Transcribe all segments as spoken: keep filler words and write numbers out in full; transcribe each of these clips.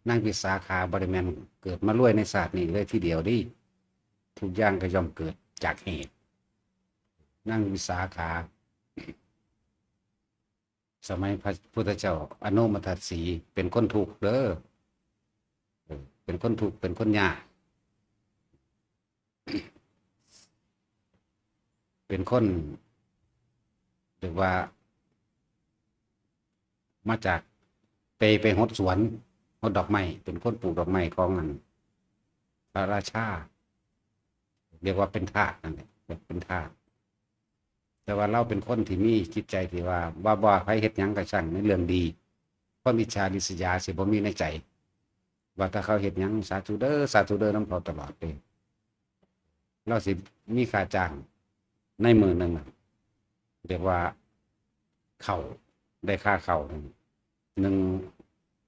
นางวิสาขาบ่ได้แม่นเกิดมารวยในชาตินี้เลยทีเดียวเด้ ทุกอย่างก็ย่อมเกิดจากเหตุ นางวิสาขา สมัยพระพุทธเจ้าอโนมทัศสีห์เป็นคนทุกข์เด้อ เออ เป็นคนทุกข์ เป็นคนยาก เป็นคน เรียกว่า มาจากไป ไปหดสวน หดดอกไม้ เป็นคนปลูกดอกไม้ของอัน พระราชา เรียกว่าเป็นทาสนั่นแหละ เป็นทาส แต่ว่าลาวเป็นคนที่มีจิตใจที่ว่า ว่า ว่าไผเฮ็ดหยังก็ช่างในเรื่องดี ความอิจฉาริษยาสิบ่มีในใจ ว่าถ้าเขาเฮ็ดหยัง สาธุเด้อ สาธุเด้อนำเขาตลอดเลย ลาวสิมีค่าจ้างในมื้อหนึ่งน่ะ เรียกว่า ข้าว ได้ค่าข้าวหนึ่ง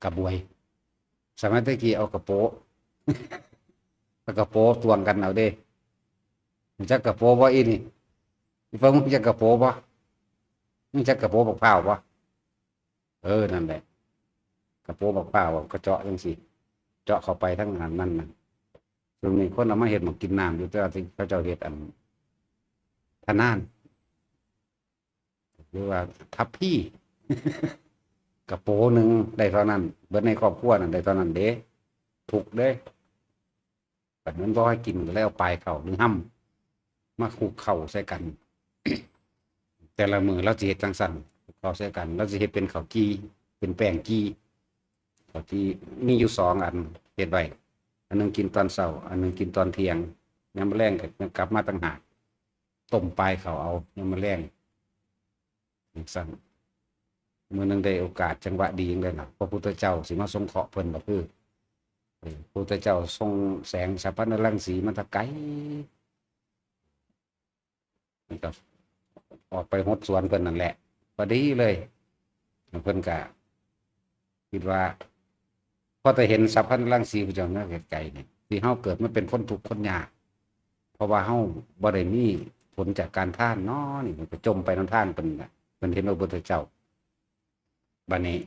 กระบวย สมัยตะกี้เอากระโปะ เอากระโปะตวงกันเอาเด้ รู้จักกระโปะบ่อีนี่ อีเพิ่งรู้จักกระโปะบ่ รู้จักกระโปะบักพร้าวบ่ เออ นั่นแหละ กระโปะบักพร้าวก็เจาะจังซี่ เจาะเข้าไปทั้งอันนั้นน่ะ ซึ่งมีคนเอามาเฮ็ดหมากกินน้ำอยู่ แต่ว่าที่เขาเจ้าเฮ็ดอัน ทะนาน หรือว่าทัพพี กระโปะหนึ่งได้เท่านั้น เบิดในครอบครัวนั่นได้เท่านั้นเด้ ทุกข์เด้ บัดนั้นบ่ให้กินก็เลยเอาปลายข้าวหรือห้ำมาคลุกข้าวใส่กัน แต่ละมื้อลาวสิเฮ็ดจั่งซั้น คลุกข้าวใส่กัน ลาวสิเฮ็ดเป็นข้าวจี่ เป็นแป้งจี่ ข้าวจี่มีอยู่สองอัน เฮ็ดไว้ อันหนึ่งกินตอนเช้า อันหนึ่งกินตอนเที่ยง ยามมื้อแลงก็กลับมาต่างหาก ต้มปลายข้าวเอา ยามมื้อแลง จั่งซั้น มื้อหนึ่งได้โอกาสจังหวะดีจั่งใด๋ล่ะ พระพุทธเจ้าสิมาสงเคราะห์เพิ่นก็คือ เออ พระพุทธเจ้าส่งแสงสัพพัญญรังสีมาแต่ไกล มันก็ออกไปหดสวนเพิ่นนั่นแหละ พอดีเลย เพิ่นก็คิดว่า พอแต่เห็นสัพพัญญรังสีพระเจ้ามาแต่ไกลนี่ ที่เฮาเกิดมาเป็นคนทุกข์คนยาก เพราะว่าเฮาบ่ได้มีผลจากการทานเนาะ นี่มันก็จมไปนำทานเพิ่นน่ะ เพิ่นเห็นพระพุทธเจ้า บัดนี้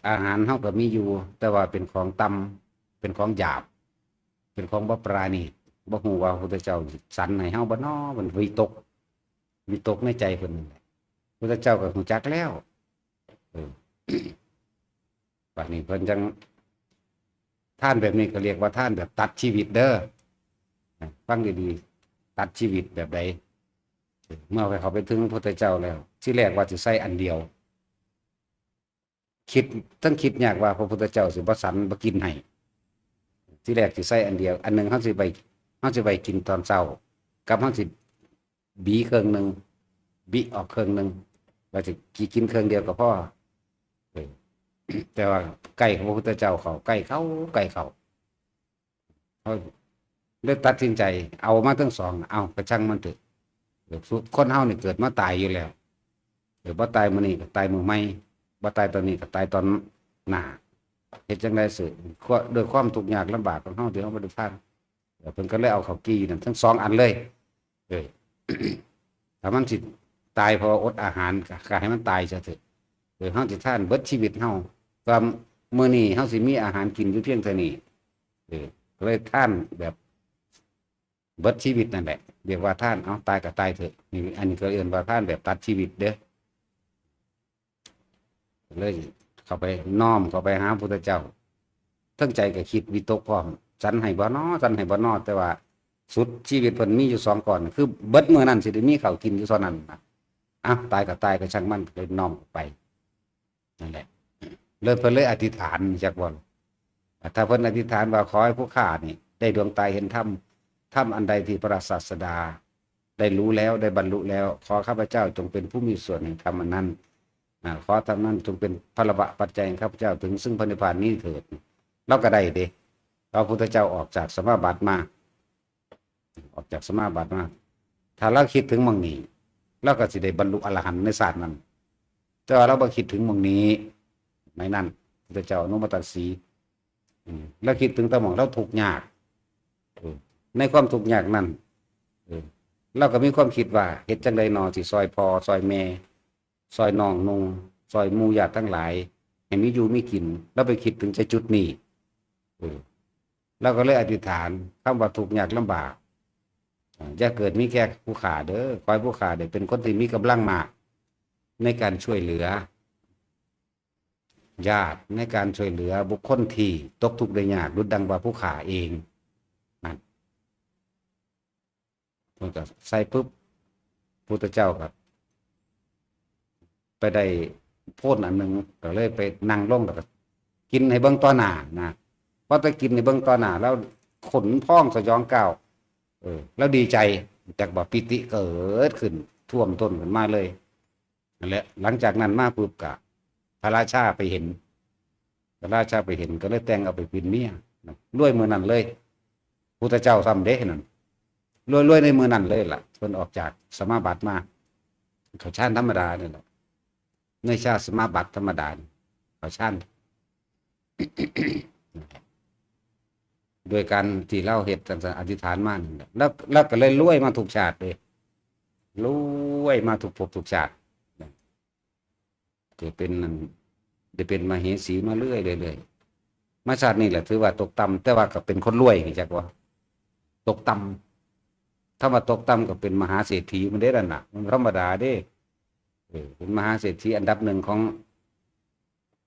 อาหารเฮาก็มีอยู่ แต่ว่าเป็นของต่ำ เป็นของหยาบ เป็นของบ่ปราณีต บ่ฮู้ว่าพระพุทธเจ้าสรรให้เฮาบ่น้อ มันวิตก วิตกในใจเพิ่นนั่นแหละ พระพุทธเจ้าก็ฮู้จักแล้ว เออ บัดนี้เพิ่นจัง ทานแบบนี้ก็เรียกว่าทานแบบตัดชีวิตเด้อ ฟังดีๆ ตัดชีวิตแบบใด เมื่อเขาไปถึงพระพุทธเจ้าแล้ว ทีแรกว่าสิใส่อันเดียว คิด ทั้งคิดยากว่าพระพุทธเจ้าสิบ่สันบ่กินให้ ทีแรกสิใส่อันเดียว อันหนึ่งเฮาสิไป เฮาสิไปกินตอนเช้า กับเฮาสิบีเครื่องหนึ่ง บิออกเครื่องหนึ่ง ว่าสิกินเครื่องเดียวก็พอ เออ แต่ว่าใกล้พระพุทธเจ้าเข้า ใกล้เข้า ใกล้เข้า เขาเลยตัดสินใจเอามาทั้งสอง เอา ก็ช่างมันเถอะ เออ คนเฮานี่เกิดมาตายอยู่แล้ว เออ บ่ตายมื้อนี้ก็ตายมื้อใหม่ บ่ตายตอนนี้ก็ตายตอนหน้า เฮ็ดจั่งใด๋สิ ด้วยความทุกข์ยากลำบากของเฮาที่เฮาบ่ได้ทาน เออ เพิ่นก็เลยเอาข้าวจี่นั่นทั้งสองอันเลย เออ ถ้ามันสิตายเพราะว่าอดอาหาร ก็ ก็ให้มันตายซะเถอะ เออ เฮาสิทานเบิดชีวิตเฮา ว่ามื้อนี้เฮาสิมีอาหารกินอยู่เพียงเท่านี้ เออ ก็เลยทานแบบเบิดชีวิตนั่นแหละ เรียกว่าทาน เอา ตายก็ตายเถอะ นี่ อันนี้ก็เอิ้นว่าทานแบบตัดชีวิตเด้อ เลยเข้าไปน้อมเข้าไปหาพุทธเจ้า ทั้งใจก็คิดวิตกพร้อม สันให้บ่น้อ สันให้บ่น้อ แต่ว่าสุดชีวิตเพิ่นมีอยู่สองก้อน คือเบิดมื้อนั้นสิได้มีข้าวกินอยู่เท่านั้นนะ อ่ะ ตายก็ตาย ก็ช่างมัน เลยน้อมไป นั่นแหละ เลยเพิ่นเลยอธิษฐาน จักบ่ล่ะ ถ้าเพิ่นอธิษฐานว่า ขอให้ผู้ข้านี่ได้ดวงตาเห็นธรรม ธรรมอันใดที่พระศาสดาได้รู้แล้ว ได้บรรลุแล้ว ขอข้าพเจ้าจงเป็นผู้มีส่วนแห่งธรรมอันนั้น อ่า ขอธรรมนั้นจงเป็นพลวะปัจจัยให้ข้าพเจ้าถึงซึ่งพระนิพพานนี้เถิด ลาวก็ได้เด้ พระพุทธเจ้าออกจากสมาบัติมา ออกจากสมาบัติมา ถ้าลาวคิดถึงหม่องนี้ ลาวก็สิได้บรรลุอรหันต์ในชาตินั้น แต่ว่าลาวบ่คิดถึงหม่องนี้ ในนั้น พุทธเจ้าอนุมมัตตสีห์ อืม ลาวคิดถึงแต่หม่องลาวทุกข์ยาก เออ ในความทุกข์ยากนั้น เออ ลาวก็มีความคิดว่า เฮ็ดจั่งใด๋น้อสิซ่อยพ่อซ่อยแม่ ซ่อยน้องนุ่ง ซ่อยหมู่ญาติทั้งหลาย ให้มีอยู่มีกิน แล้วไปคิดถึงจะจุดนี้ เออ แล้วก็เลยอธิษฐาน คำว่าทุกข์ยากลำบาก อ่า อย่าเกิดมีแก่ผู้ข้าเด้อ ขอให้ผู้ข้าได้เป็นคนที่มีกำลังมาก ในการช่วยเหลือ ญาติ ในการช่วยเหลือบุคคลที่ตกทุกข์ได้ยาก ดุจดังว่าผู้ข้าเอง นั่น เพิ่นก็ใส่ปุ๊บ พุทธเจ้าก็ไปได้โพนอันหนึ่ง ก็เลยไปนั่งลง แล้วก็กินให้เบิ่งต่อหน้านะ พอแต่กินให้เบิ่งต่อหน้า แล้วขนพองสยองก้าว เออ แล้วดีใจ จักว่าปีติเกิดขึ้นท่วมท้นขึ้นมาเลย นั่นแหละ หลังจากนั้นมาปุ๊บก็ พระราชาไปเห็น พระราชาไปเห็นก็เลยแต่งเอาไปเป็นเมียนะ รวยมื้อนั้นเลย พุทธเจ้าซ้ำเด้นั่น รวย รวยในมื้อนั้นเลยล่ะ เพิ่นออกจากสมาบัติมา เข้าฌานธรรมดานี่แหละ ในฌานสมาบัติธรรมดานี่ เข้าฌาน โดยการที่ลาวเฮ็ดจั่งซั้น อธิษฐานมานั่นแหละ แล้ว แล้วก็เลยรวยมาทุกชาติเลย รวยมาทุกภพทุกชาติ เกิดเป็นนั่น ได้เป็นมเหสีมาเรื่อยๆ เรื่อยๆ มาชาตินี้แหละถือว่าตกต่ำ แต่ว่าก็เป็นคนรวย จักว่า ตกต่ำ ถ้าว่าตกต่ำก็เป็นมหาเศรษฐีมันเด้นั่นน่ะ มันธรรมดาเด้ เออ เป็นมหาเศรษฐีอันดับหนึ่งของ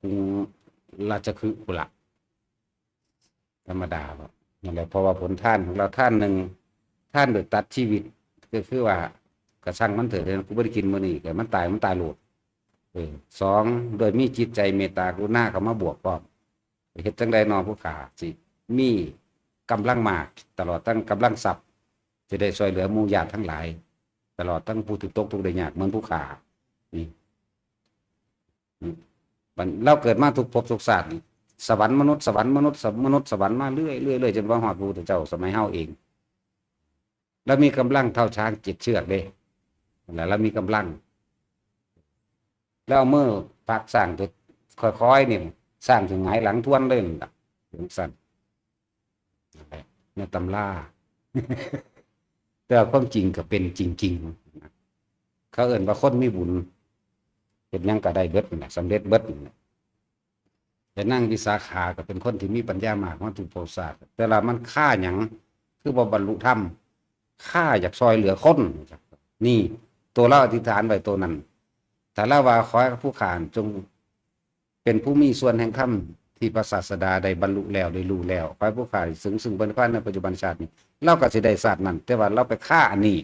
กรุงราชคฤห์พุ้นละ ธรรมดาบ่ นั่นแหละ เพราะว่าผลทานของเรา ทานหนึ่ง ทานโดยตัดชีวิต ก็คือว่า กระชั่งมันเถอะ กูบ่ได้กินมื้อนี้ ก็มันตาย มันตายโลด เออ สอง โดยมีจิตใจเมตตากรุณาเข้ามาบวกพร้อม เฮ็ดจั่งใดน้อผู้ข้าสิมีกำลังมาก ตลอดทั้งกำลังทรัพย์ สิได้ช่วยเหลือหมู่ญาติทั้งหลาย ตลอดทั้งผู้ที่ตกทุกข์ได้ยากเหมือนผู้ข้านี่ บัดลาวเกิดมาทุกภพทุกชาตินี่ สวรรค์มนุษย์ สวรรค์มนุษย์ สวรรค์มนุษย์ สวรรค์มาเรื่อยๆ เรื่อยๆ จนมาฮอดพระพุทธเจ้าสมัยเฮาเอง ลาวมีกำลังเท่าช้างเจ็ดเชือกเด้ นั่นแหละ ลาวมีกำลัง แล้วเอามือผลักช้างตัวค่อยๆ นี่ ช้างสิหงายหลังทวนเลยนั่นล่ะ จั่งซั้น นั่นแหละ ในตำรา แต่ว่าความจริงก็เป็นจริงๆ เขาเอิ้นว่าคนมีบุญ เฮ็ดหยังก็ได้เบิดนั่นแหละ สำเร็จเบิดนั่นแหละ แต่นางวิสาขาก็เป็นคนที่มีปัญญามาก มาทุกภพชาติ แต่ละมันคาหยัง คือบ่บรรลุธรรม คาอยากช่วยเหลือคน นี่ ตัวลาวอธิษฐานไว้ตัวนั้น ถ้าลาวว่า ขอให้ผู้ข้าจงเป็นผู้มีส่วนแห่งธรรมที่พระศาสดาได้บรรลุแล้ว ได้รู้แล้ว ขอให้ผู้ข้าได้ถึงซึ่งพระนิพพานในปัจจุบันชาตินี้ ลาวก็สิได้ชาตินั้น แต่ว่าลาวไปคาอันนี้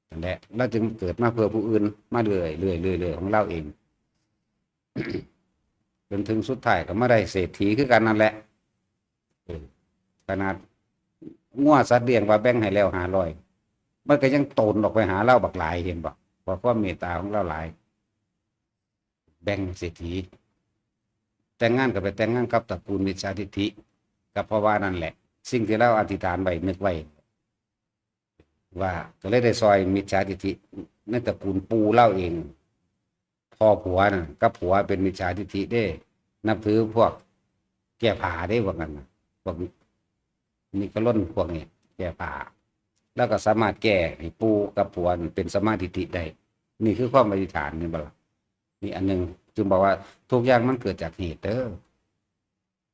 นั่นแหละ ลาวจึงเกิดมาเพื่อผู้อื่น มาเรื่อยๆ เรื่อยๆ ของลาวเอง จนถึงสุดท้ายก็มาได้เศรษฐีคือกันนั่นแหละ เออ ขนาดงัวสัตว์เลี้ยงว่าแบ่งให้แล้วห้าร้อย มันก็ยังโตนออกไปหาลาวบักหลาย เห็นบ่ เพราะความเมตตาของลาวหลาย แบ่งเศรษฐี แต่งงานก็ไปแต่งงานกับตระกูลมิจฉาทิฏฐิ ก็เพราะว่านั่นแหละ สิ่งที่ลาวอธิษฐานไว้ นึกไว้ ว่าก็เลยได้ซอยมิจฉาทิฏฐิในตระกูลปู่ลาวเอง พ่อผัวน่ะกับผัวเป็นมิจฉาทิฏฐิเด้ นับถือพวกแก้ผ้าเด้ พวกนั้นน่ะ พวกนิกรนพวกนี้แก้ผ้า แล้วก็สามารถแก้ให้ปู่กับผัวเป็นสัมมาทิฏฐิได้ นี่คือความอธิษฐาน นี่บ่ล่ะ นี่อันหนึ่ง จึงบอกว่าทุกอย่างมันเกิดจากเหตุเด้อ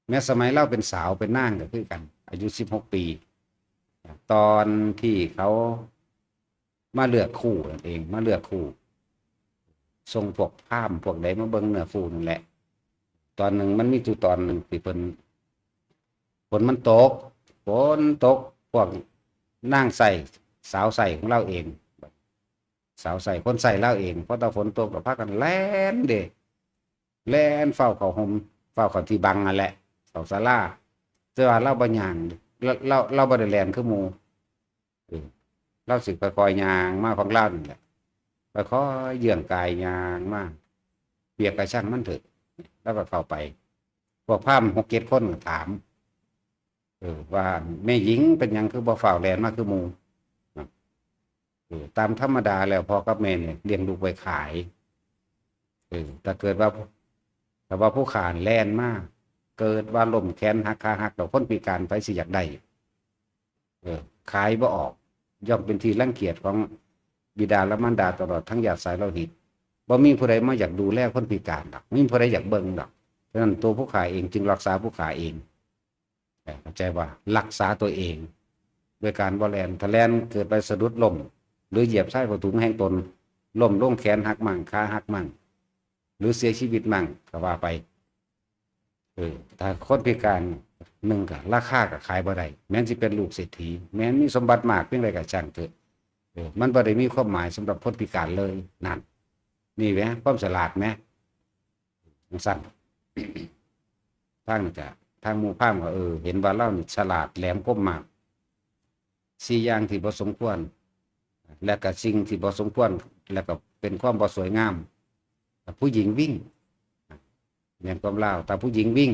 แม้สมัยลาวเป็นสาวเป็นนางก็คือกัน อายุสิบหกปี ตอนที่เขามาเลือกคู่นั่นเอง มาเลือกคู่ ส่งพวกพราหมณ์พวกใดมาเบิ่งเนื้อคู่นั่นแหละ ตอนหนึ่งมันมีอยู่ตอนหนึ่งที่เพิ่น ฝนมันตก ฝนตก พวกนางใส่ สาวใส่ของลาวเอง สาวใส่ คนใส่ลาวเอง พอตอนฝนตกก็พากันแล่นเด้ แล่นฟ้าวเข้าฮ่ม ฟ้าวเข้าที่บังนั่นแหละ เข้าศาลา แต่ว่าลาวบ่ย่าง ลาว ลาว ลาวบ่ได้แล่นคือหมู่ เออ ลาวสิค่อยๆย่างมาของลาวนี่แหละ ค่อยๆเยื่องกายย่างมา เปียกกะช่างมันเถอะ ลาวก็เข้าไป พวกพราหมณ์หกเจ็ดคนก็ถาม เออ ว่าแม่หญิงเป็นหยังคือบ่ฟ้าวแล่นมาคือหมู่ เออ ตามธรรมดาแล้วพ่อกับแม่เนี่ยเลี้ยงลูกไว้ขาย เออ ถ้าเกิดว่า ถ้าว่าผู้ข้าแล่นมา เกิดว่าล้มแขนหักขาหัก แล้วคนพิการไผสิอยากได้ เออ ขายบ่ออก ย่อมเป็นที่รังเกียจของบิดาและมารดาตลอดทั้งญาติสายโลหิต บ่มีผู้ใดมาอยากดูแลคนพิการดอก บ่มีผู้ใดอยากเบิ่งดอก ฉะนั้นตัวผู้ข้าเองจึงรักษาผู้ข้าเอง เข้าใจว่ารักษาตัวเอง โดยการบ่แล่น ถ้าแล่นเกิดไปสะดุดล้ม หรือเหยียบทรายผ้าถุงแห่งตน ล้มลงแขนหักมั่ง ขาหักมั่ง หรือเสียชีวิตมั่ง ก็ว่าไป เออ ถ้าคนพิการ หนึ่งก็ราคาก็ขายบ่ได้ แม้นสิเป็นลูกเศรษฐี แม้นมีสมบัติมากเพียงใดก็ช่างเถอะ เออ มันบ่ได้มีความหมายสำหรับคนพิการเลย นั่น นี่แหม ความฉลาดแหม จั่งซั้น ทางนี้ก็ ทางหมู่พราหมณ์ก็ เออ เห็นว่าลาวนี่ฉลาดแหลมคมมาก สี่อย่างที่บ่สมควร และก็สิ่งที่บ่สมควร และก็เป็นความบ่สวยงาม ผู้หญิงวิ่ง แม่นความลาว ถ้าผู้หญิงวิ่ง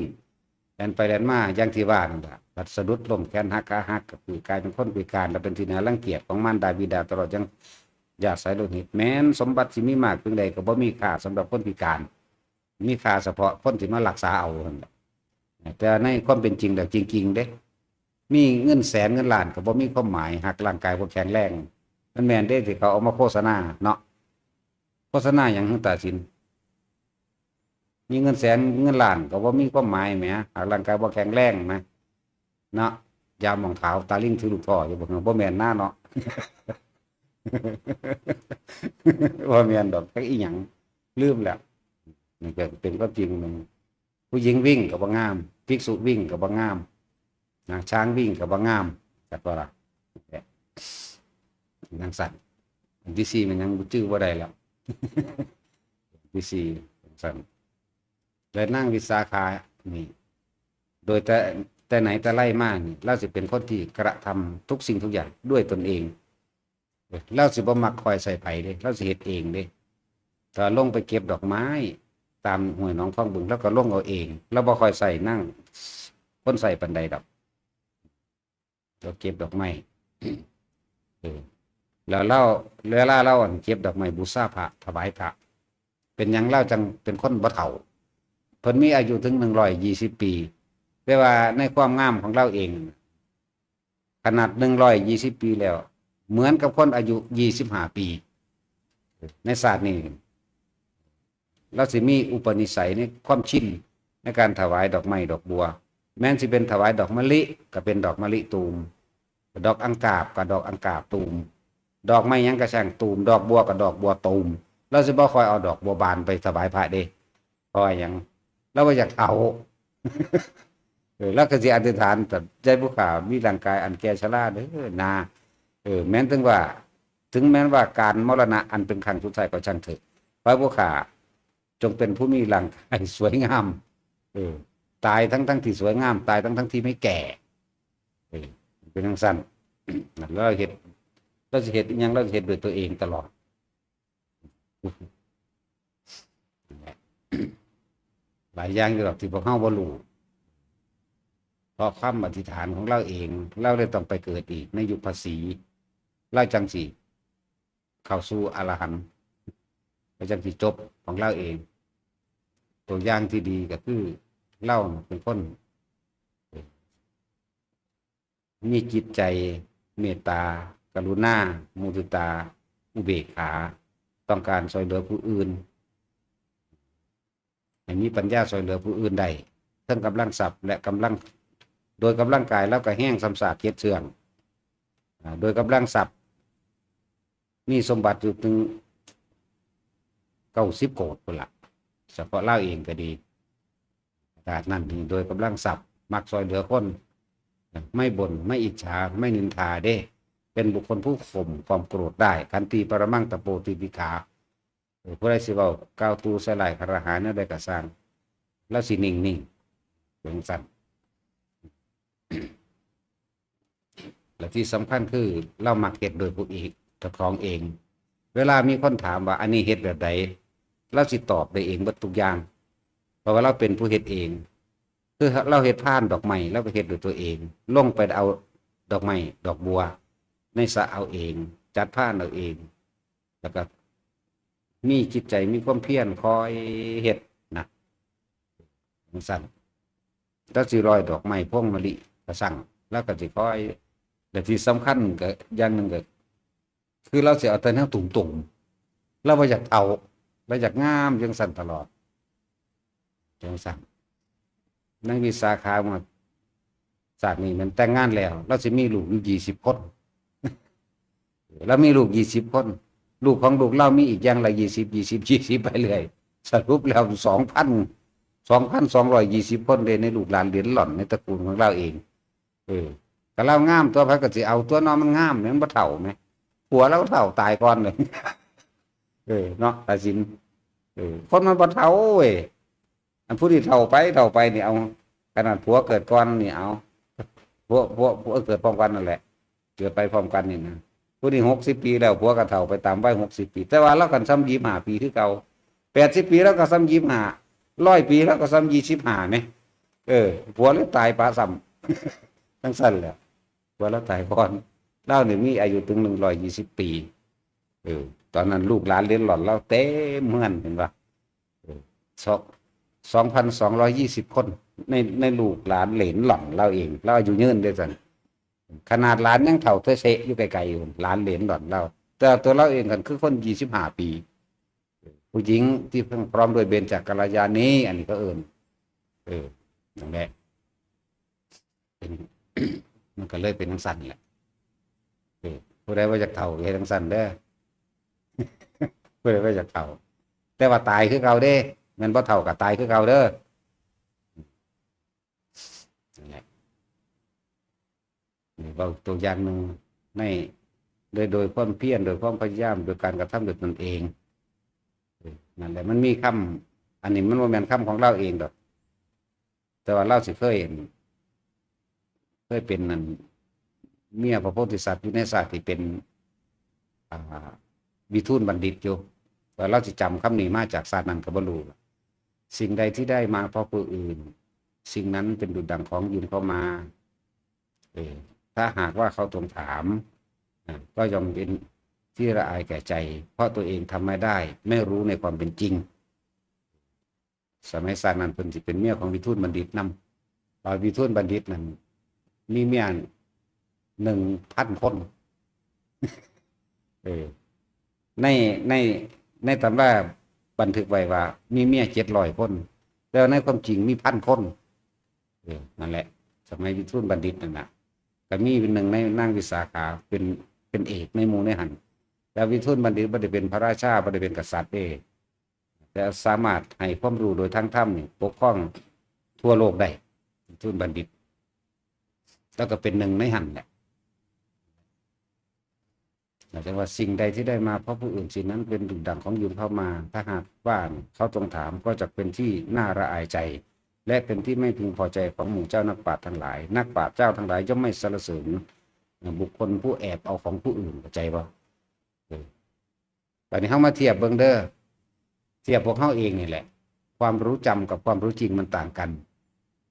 แล่นไปแล่นมา อย่างที่ว่านั่นล่ะ บัดสะดุดล้มแขนหักขาหัก ก็คือกลายเป็นคนพิการ และเป็นที่น่ารังเกียจของมารดาบิดา ตลอดยังญาติสายโลหิต แม้นสมบัติสิมีมากเพียงใดก็บ่มีค่าสำหรับคนพิการ มีค่าเฉพาะคนที่มารักษาเอาเท่านั้นแหละ แต่ในความเป็นจริงแล้วจริงๆเด้ มีเงินแสนเงินล้านก็บ่มีความหมาย หากร่างกายบ่แข็งแรง มันแม่นเด้ที่เขาเอามาโฆษณาเนาะ โฆษณาหยัง ตาสิน มีเงินแสนเงินล้านก็บ่มีความหมายแหม หากร่างกายบ่แข็งแรงนะ เนาะ ยาหมองขาว ตาลิงถือลูกท้ออยู่บ่ บ่แม่นนะเนาะ บ่แม่นดอก จักอีหยัง ลืมแล้ว นี่ก็เป็นความจริงหนึ่ง ผู้หญิงวิ่งก็บ่งาม ภิกษุวิ่งก็บ่งาม นะ ช้างวิ่งก็บ่งาม จักว่าล่ะ จั่งซั้น อันที่สี่มันยังจื้อบ่ได้แล้ว ที่สี่ จั่งซั้น และนางวิสาขานี่ โดยแต่ แต่ไหนแต่ไรมานี่ ลาวสิเป็นคนที่กระทำทุกสิ่งทุกอย่างด้วยตนเอง ลาวสิบ่มักคอยใส่ไผเด้ ลาวสิเฮ็ดเองเด้ ถ้าลงไปเก็บดอกไม้ตามห้วยหนองคลองบึง ลาวก็ลงเอาเอง ลาวบ่ค่อยใส่นางคนใส่ปานใดดอก ลาวเก็บดอกไม้ เออ แล้วลาว เวลาลาวอันเก็บดอกไม้บูชาพระ ถวายพระ เป็นหยังลาวจั่งเป็นคนบ่เฒ่า เพิ่นมีอายุถึงหนึ่งร้อยยี่สิบปี แต่ว่าในความงามของลาวเอง ขนาดหนึ่งร้อยยี่สิบปีแล้ว เหมือนกับคนอายุยี่สิบห้าปี ในชาตินี้ ลาวสิมีอุปนิสัยในความชินในการถวายดอกไม้ดอกบัว แม้นสิเป็นถวายดอกมะลิก็เป็นดอกมะลิตูม ดอกอังกาบก็ดอกอังกาบตูม ดอกไม้หยังก็ช่างตูม ดอกบัวก็ดอกบัวตูม ลาวสิบ่ค่อยเอาดอกบัวบานไปถวายพระเด้ เพราะว่าหยัง ลาวบ่อยากเฒ่า เออ ลาวก็สิอธิษฐาน แต่ใจผู้ข้ามีร่างกายอันแก่ชราเด้อนา เออ แม้นถึงว่า ถึงแม้นว่าการมรณะอันเป็นครั้งสุดท้ายก็ช่างเถอะ ขอให้ผู้ข้าจงเป็นผู้มีร่างกายสวยงาม เออ ตายทั้งๆที่สวยงาม ตายทั้งๆที่ไม่แก่ เออ เป็นจั่งซั้น แล้วเฮ็ด ลาวสิเฮ็ดอิหยัง ลาวสิเฮ็ดด้วยตัวเองตลอด หลายอย่างอยู่ดอกที่พวกเฮาบ่รู้ เพราะคำอธิษฐานของลาวเอง ลาวเลยต้องไปเกิดอีกในยุคพระศรี ลาวจั่งสิเข้าสู่อรหันต์ ลาวจั่งสิจบของลาวเอง ตัวอย่างที่ดีก็คือลาวเป็นคน มีจิตใจเมตตา กรุณา มุทิตา อุเบกขา ต้องการซ่อยเหลือผู้อื่น ให้มีปัญญาซ่อยเหลือผู้อื่นได้ ทั้งกำลังทรัพย์และกำลัง โดยกำลังกายลาวก็แฮงส่ำซากเจ็ดเทื่อง อ่า โดยกำลังทรัพย์ มีสมบัติอยู่ถึงเก้าสิบโกดพุ้นล่ะ เฉพาะลาวเองก็ดี ขนาดนั้นนี่โดยกำลังทรัพย์ มักซ่อยเหลือคน ไม่บ่น ไม่อิจฉา ไม่นินทาเด้ เป็นบุคคลผู้ข่มความโกรธได้ ขันติปรมังตะโปติติขา เออ ผู้ใดสิเว้ากล่าวตู่ใส่ร้ายข้าราชการแนวใดก็ซ่าง ลาวสินิ่งๆ เป็นจั่งซั้น และที่สำคัญคือลาวมักเฮ็ดโดยผู้เอง เจ้าของเอง เวลามีคนถามว่าอันนี้เฮ็ดแบบใด ลาวสิตอบได้เองเบิดทุกอย่าง เพราะว่าลาวเป็นผู้เฮ็ดเอง คือลาวเฮ็ดพานดอกไม้ ลาวก็เฮ็ดด้วยตัวเอง ลงไปเอาดอกไม้ดอกบัว ในสระเอาเอง จัดพานเอาเอง แล้วก็มีจิตใจมีความเพียรคอยเฮ็ดนะ จั่งซั้น ลาวสิร้อยดอกไม้พวงมะลิก็ซ่าง ลาวก็สิคอย และที่สำคัญก็อย่างหนึ่งก็ คือลาวสิเอาแต่แนวตูมๆ ลาวบ่อยากเฒ่า ลาวอยากงามจั่งซั้นตลอด จั่งซั้น นางวิสาขาว่า ชาตินี้มันแต่งงานแล้ว เราสิมีลูกอยู่ยี่สิบคน เรามีลูกยี่สิบคน ลูกของลูกเรามีอีกอย่างละยี่สิบ ยี่สิบ ยี่สิบ ไปเรื่อย สรุปแล้วสองพัน สองพันสองร้อยยี่สิบคนเลย ในลูกหลานเหลนหล่อนในตระกูลของเราเอง เออ ก็เรางามตัว ไผก็สิเอาตัวเนาะ มันงามแหม มันบ่เฒ่าแหม ผัวเราเฒ่าตายก่อนเลย เออ เนาะ ตาสิน เออ คนมันบ่เฒ่าเว้ย อันผู้ที่เฒ่าไป เฒ่าไปนี่เอา ขนาดผัวเกิดก่อนนี่เอา ผัว ผัว ผัวเกิดพร้อมกันนั่นแหละ เกิดไปพร้อมกันนี่นะ ผู้นี้หกสิบปีแล้ว ผัวก็เฒ่าไปตามวัยหกสิบปี แต่ว่าเรากันซ้ำยี่สิบห้าปีคือเก่า แปดสิบปีเราก็ซ้ำยี่สิบห้า ร้อยปีเราก็ซ้ำยี่สิบห้าแหม เออ ผัวเลยตายปะซ้ำ จั่งซั่นแหละ ผัวเราตายก่อน เรานี่มีอายุถึงหนึ่งร้อยยี่สิบปี เออ ตอนนั้นลูกหลานเหลนหล่อนเราเต็มเฮือน เห็นปะ เออ สอง สองพันสองร้อยยี่สิบคน ใน ในลูกหลานเหลนหล่อนเราเอง เราอายุยืนเด้อซั่น ขนาดหลานยังเฒ่าเทเซะอยู่ไกลๆอยู่ หลานเหลนหล่อนเรา แต่ตัวเราเองกันคือคนยี่สิบห้าปี ผู้หญิงที่พร้อมด้วยเบญจกัลยาณี อันนี้ก็เอิ้น เออ นั่นแหละ เป็น มันก็เลยเป็นจั่งซั่นแหละ เออ ผู้ใดว่าอยากเฒ่าก็เฮ็ดจั่งซั่นเด้อ ผู้ใดว่าอยากเฒ่า แต่ว่าตายคือเก่าเด้ แม่นบ่เฒ่าก็ตายคือเก่าเด้อ นั่นแหละ นี่เว้าตัวอย่างหนึ่ง ใน โดย โดยความเพียร โดยความพยายาม โดยการกระทำด้วยตนเอง เออ นั่นแหละ มันมีคำ อันนี้มันบ่แม่นคำของเราเองดอก แต่ว่าเราสิเคย เคยเป็นนั่น เมียพระโพธิสัตว์อยู่ในชาติที่เป็น อ่า วิทูลบัณฑิตอยู่ แต่เราสิจำคำนี้มาจากชาตินั้นก็บ่รู้ สิ่งใดที่ได้มาเพราะผู้อื่น สิ่งนั้นเป็นดุจดั่งของยืมเข้ามา เออ ถ้าหากว่าเขาทวงถาม อ่ะ ก็ย่อมเป็นที่ละอายแก่ใจ เพราะตัวเองทำไม่ได้ ไม่รู้ในความเป็นจริง สมัยชาตินั้นเพิ่นสิเป็นเมียของวิทูลบัณฑิตนำ ว่าวิทูลบัณฑิตนั่นมีเมียหนึ่งพันคน เออ ใน ใน ในตำราบันทึกไว้ว่ามีเมียเจ็ดร้อยคน แต่ว่าในความจริงมีพันคน เออ นั่นแหละ สมัยวิทูลบัณฑิตนั่นน่ะ ก็มีหนึ่งในนางวิสาขาเป็น เป็นเอกในหมู่ในหั้น แต่วิทูลบัณฑิตบ่ได้เป็นพระราชา บ่ได้เป็นกษัตริย์เด้ แต่สามารถให้ความรู้โดยทางธรรมนี่ปกครองทั่วโลกได้ วิทูลบัณฑิต แล้วก็เป็นหนึ่งในหั้นแหละ หมายถึงว่าสิ่งใดที่ได้มาเพราะผู้อื่น สิ่งนั้นเป็นดุจดั่งของยืมเข้ามา ถ้าหากว่าเขาทวงถามก็จะเป็นที่น่าละอายใจ และเป็นที่ไม่พึงพอใจของหมู่เจ้านักปราชญ์ทั้งหลาย นักปราชญ์เจ้าทั้งหลายย่อมไม่สรรเสริญบุคคลผู้แอบเอาของผู้อื่น เข้าใจบ่ เออ บัดนี้เฮามาเทียบเบิ่งเด้อ เทียบพวกเฮาเองนี่แหละ ความรู้จำกับความรู้จริงมันต่างกัน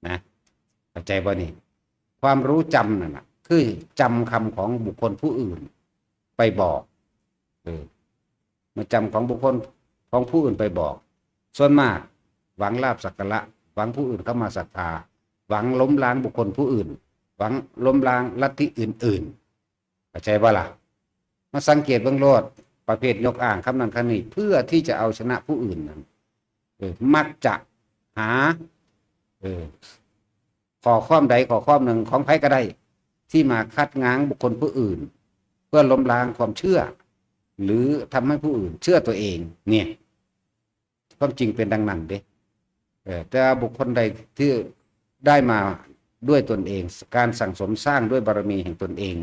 นะ เข้าใจบ่นี่ ความรู้จำนั่นน่ะ คือจำคำของบุคคลผู้อื่นไปบอก เออ มาจำของบุคคลของผู้อื่นไปบอก ส่วนมากหวังลาภสักการะ หวังผู้อื่นเข้ามาศรัทธา หวังล้มล้างบุคคลผู้อื่น หวังล้มล้างลัทธิอื่นๆ เข้าใจบ่ล่ะ มาสังเกตเบิ่งโลด ประเภทยกอ้างคำนั้นคำนี้ เพื่อที่จะเอาชนะผู้อื่นนั้น เออ มักจะหา เออ ข้อความใดข้อความหนึ่งของใครก็ได้ ที่มาคัดง้างบุคคลผู้อื่น เพื่อล้มล้างความเชื่อ หรือทำให้ผู้อื่นเชื่อตัวเอง เนี่ย ความจริงเป็นดังนั้นเด้ เออ แต่ว่าบุคคลใดที่ได้มาด้วยตนเอง การสั่งสมสร้างด้วยบารมีแห่งตนเอง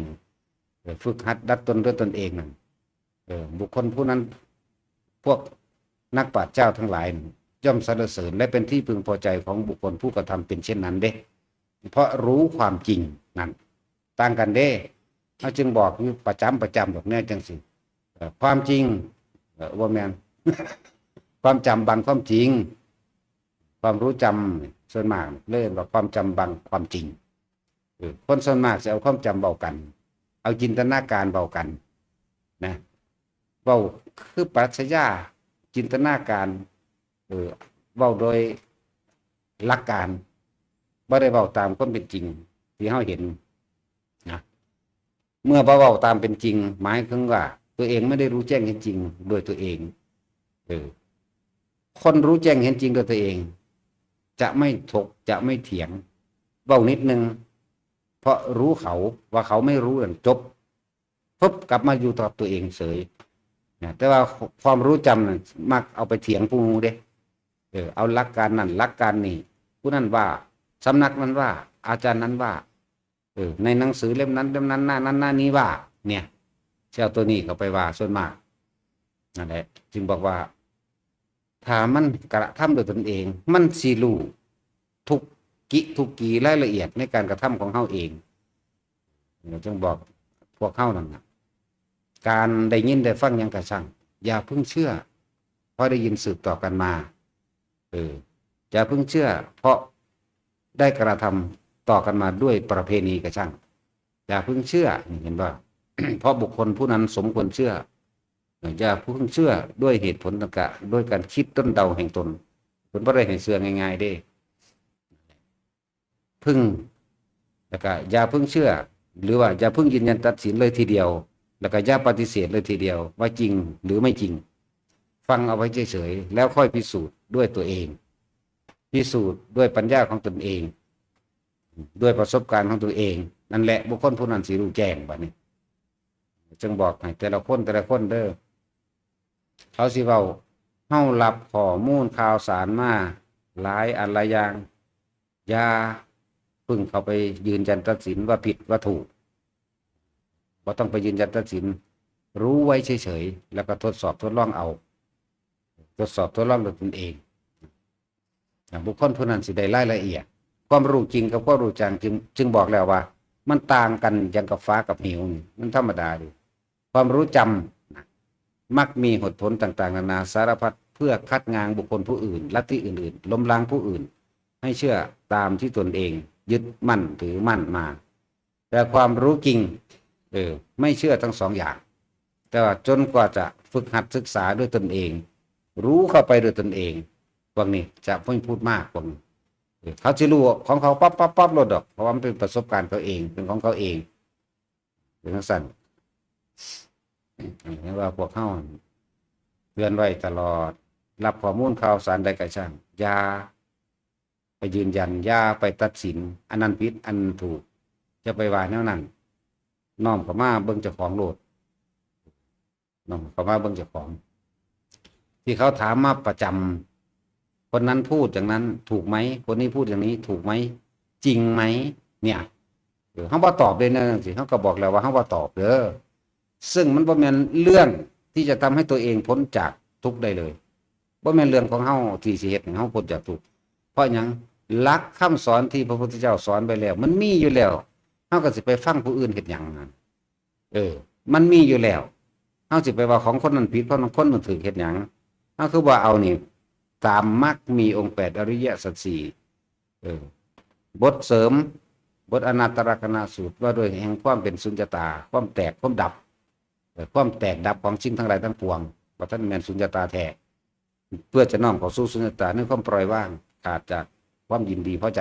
เออ ฝึกหัดดัดตนด้วยตนเองนั่น เออ บุคคลผู้นั้น พวกนักปราชญ์เจ้าทั้งหลายนั่นย่อมสรรเสริญ และเป็นที่พึงพอใจของบุคคลผู้กระทำเป็นเช่นนั้นเด้ เพราะรู้ความจริงนั่น ต่างกันเด้ เขาจึงบอกอยู่ประจำประจำดอกแน่จังสิ เอ่อ ความจริง เอ่อ บ่แม่น ความจำบังความจริง ความรู้จำส่วนมากเรียกว่าความจำบังความจริง เออ คนส่วนมากจะเอาความจำเว้ากัน เอาจินตนาการเว้ากัน นะ เว้าคือปรัชญาจินตนาการ เออ เว้าโดยหลักการ บ่ได้เว้าตามความเป็นจริงที่เฮาเห็น นะ เมื่อบ่เว้าตามเป็นจริง หมายถึงว่าตัวเองไม่ได้รู้แจ้งเห็นจริงโดยตัวเอง เออ คนรู้แจ้งเห็นจริงโดยตัวเอง จะไม่ถก จะไม่เถียง เว้านิดนึง เพราะรู้เขา ว่าเขาไม่รู้นั่นจบ ปุ๊บ กลับมาอยู่กับตัวเองเฉยนะ แต่ว่าความรู้จำน่ะมักเอาไปเถียงผู้หมู่เด้ เออ เอาหลักการนั่น หลักการนี่ ผู้นั่นว่า สำนักนั้นว่า อาจารย์นั้นว่า เออ ในหนังสือเล่มนั้นเล่มนั้น หน้านั้นหน้านี้ว่า เนี่ย สิเอาตัวนี้เข้าไปว่าส่วนมาก นั่นแหละ จึงบอกว่า ถ้ามันกระทำด้วยตนเอง มันสิรู้ทุกกิทุกกีรายละเอียดในการกระทำของเฮาเอง เดี๋ยวจึงบอกพวกเฮานั่นนะ การได้ยินได้ฟังหยังกะช่าง อย่าเพิ่งเชื่อ เพราะได้ยินสืบต่อกันมา เออ อย่าเพิ่งเชื่อ เพราะได้กระทำต่อกันมาด้วยประเพณีกะช่าง อย่าเพิ่งเชื่อ นี่เห็นบ่ เพราะบุคคลผู้นั้นสมควรเชื่อ อย่าเพิ่งเชื่อด้วยเหตุผลต่างๆ ด้วยการคิดด้นเดาแห่งตน เพิ่นบ่ได้ให้เชื่อง่ายๆเด้ เพิ่ง แล้วก็อย่าเพิ่งเชื่อ หรือว่าอย่าเพิ่งยืนยันตัดสินเลยทีเดียว แล้วก็อย่าปฏิเสธเลยทีเดียว ว่าจริงหรือไม่จริง ฟังเอาไว้เฉยๆ แล้วค่อยพิสูจน์ด้วยตัวเอง พิสูจน์ด้วยปัญญาของตนเอง ด้วยประสบการณ์ของตัวเอง นั่นแหละบุคคลผู้นั้นสิรู้แจ้งบัดนี้ จึงบอกให้แต่ละคนแต่ละคนเด้อ เขาสิเว้า เฮารับข้อมูลข่าวสารมาหลายอันหลายอย่าง อย่าเพิ่งเข้าไปยืนยันตัดสินว่าผิดว่าถูก บ่ต้องไปยืนยันตัดสิน รู้ไว้เฉยๆ แล้วก็ทดสอบทดลองเอา ทดสอบทดลองด้วยตนเอง บุคคลผู้นั้นสิได้รายละเอียด ความรู้จริงกับความรู้จังจึง จึงบอกแล้วว่า มันต่างกันอย่างกับฟ้ากับเหวนี่ มันธรรมดาเด้ ความรู้จำนะ มักมีเหตุผลต่างๆ นานาสารพัด เพื่อคัดง้างบุคคลผู้อื่น ลัทธิอื่นๆ ล้มล้างผู้อื่น ให้เชื่อตามที่ตนเองยึดมั่นถือมั่นมา แต่ความรู้จริง เออ ไม่เชื่อทั้งสองอย่าง แต่ว่าจนกว่าจะฝึกหัดศึกษาด้วยตนเอง รู้เข้าไปด้วยตนเอง พวกนี้จะไม่พูดมาก พวกนี้ เออ เขาสิรู้ของเขาปั๊บปั๊บปั๊บโลดดอก เพราะว่ามันเป็นประสบการณ์เขาเอง เป็นของเขาเอง เป็นจั่งซั้น เห็นว่าพวกเฮาเตือนไว้ตลอด รับข้อมูลข่าวสารใดก็ช่าง อย่าไปยืนยัน อย่าไปตัดสิน อันนั้นผิด อันนั้นถูก อย่าไปว่าแนวนั้น น้อมเข้ามาเบิ่งเจ้าของโลด น้อมเข้ามาเบิ่งเจ้าของ ที่เขาถามมาประจำ คนนั้นพูดอย่างนั้นถูกไหม คนนี้พูดอย่างนี้ถูกไหม จริงไหม เนี่ย เออ เฮาบ่ตอบเลยนะจั่งซี้ เฮาก็บอกแล้วว่าเฮาบ่ตอบเด้อ ซึ่งมันบ่แม่นเรื่องที่จะทำให้ตัวเองพ้นจากทุกข์ได้เลย บ่แม่นเรื่องของเฮาที่สิเฮ็ดให้เฮาพ้นจากทุกข์ เพราะหยัง หลักคำสอนที่พระพุทธเจ้าสอนไว้แล้ว มันมีอยู่แล้ว เฮาก็สิไปฟังผู้อื่นเฮ็ดหยังนั่น เออ มันมีอยู่แล้ว เฮาสิไปว่าของคนนั้นผิด ของคนนั้นถูกเฮ็ดหยัง เฮาคือว่าเอานี่ ตามมรรคมีองค์แปด อริยสัจสี่ เออ บทเสริม บทอนัตตลกรณสูตร ว่าด้วยแห่งความเป็นสุญญตา ความแตก ความดับ เออ ความแตกดับของสิ่งทั้งหลายทั้งปวง ว่าท่านแม่นสุญญตาแท้ เพื่อจะน้อมเข้าสู่สุญญตาในความปล่อยวาง ขาดจากความยินดีพอใจ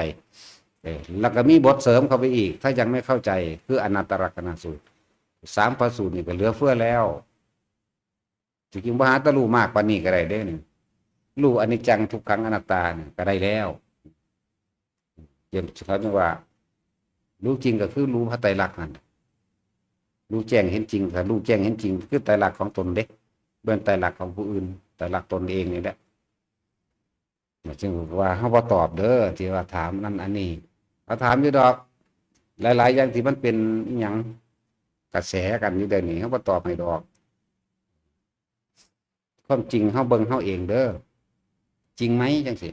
เออ แล้วก็มีบทเสริมเข้าไปอีก ถ้ายังไม่เข้าใจ คืออนัตตลกรณสูตร สามพระสูตรนี่ก็เหลือเฟือแล้ว จริงๆ บ่หาแต่รู้มากปานนี้ก็ได้เด้นี่ รู้อนิจจังทุกขังอนัตตานี่ก็ได้แล้ว เดี๋ยวเขาเรียกว่า รู้จริงก็คือรู้พระไตรลักษณ์นั่น รู้แจ้งเห็นจริง ถ้ารู้แจ้งเห็นจริง คือไตรลักษณ์ของตนเด้ บ่แม่นไตรลักษณ์ของผู้อื่น ไตรลักษณ์ตนเองนี่แหละ จึงว่าเฮาบ่ตอบเด้อ ที่ว่าถามนั่นอันนี้ เขาถามอยู่ดอก หลายๆ อย่างที่มันเป็นอิหยังกระแสกันอยู่เดี๋ยวนี้ เฮาบ่ตอบให้ดอก ความจริงเฮาเบิ่งเฮาเองเด้อ จริงไหมจั่งซี้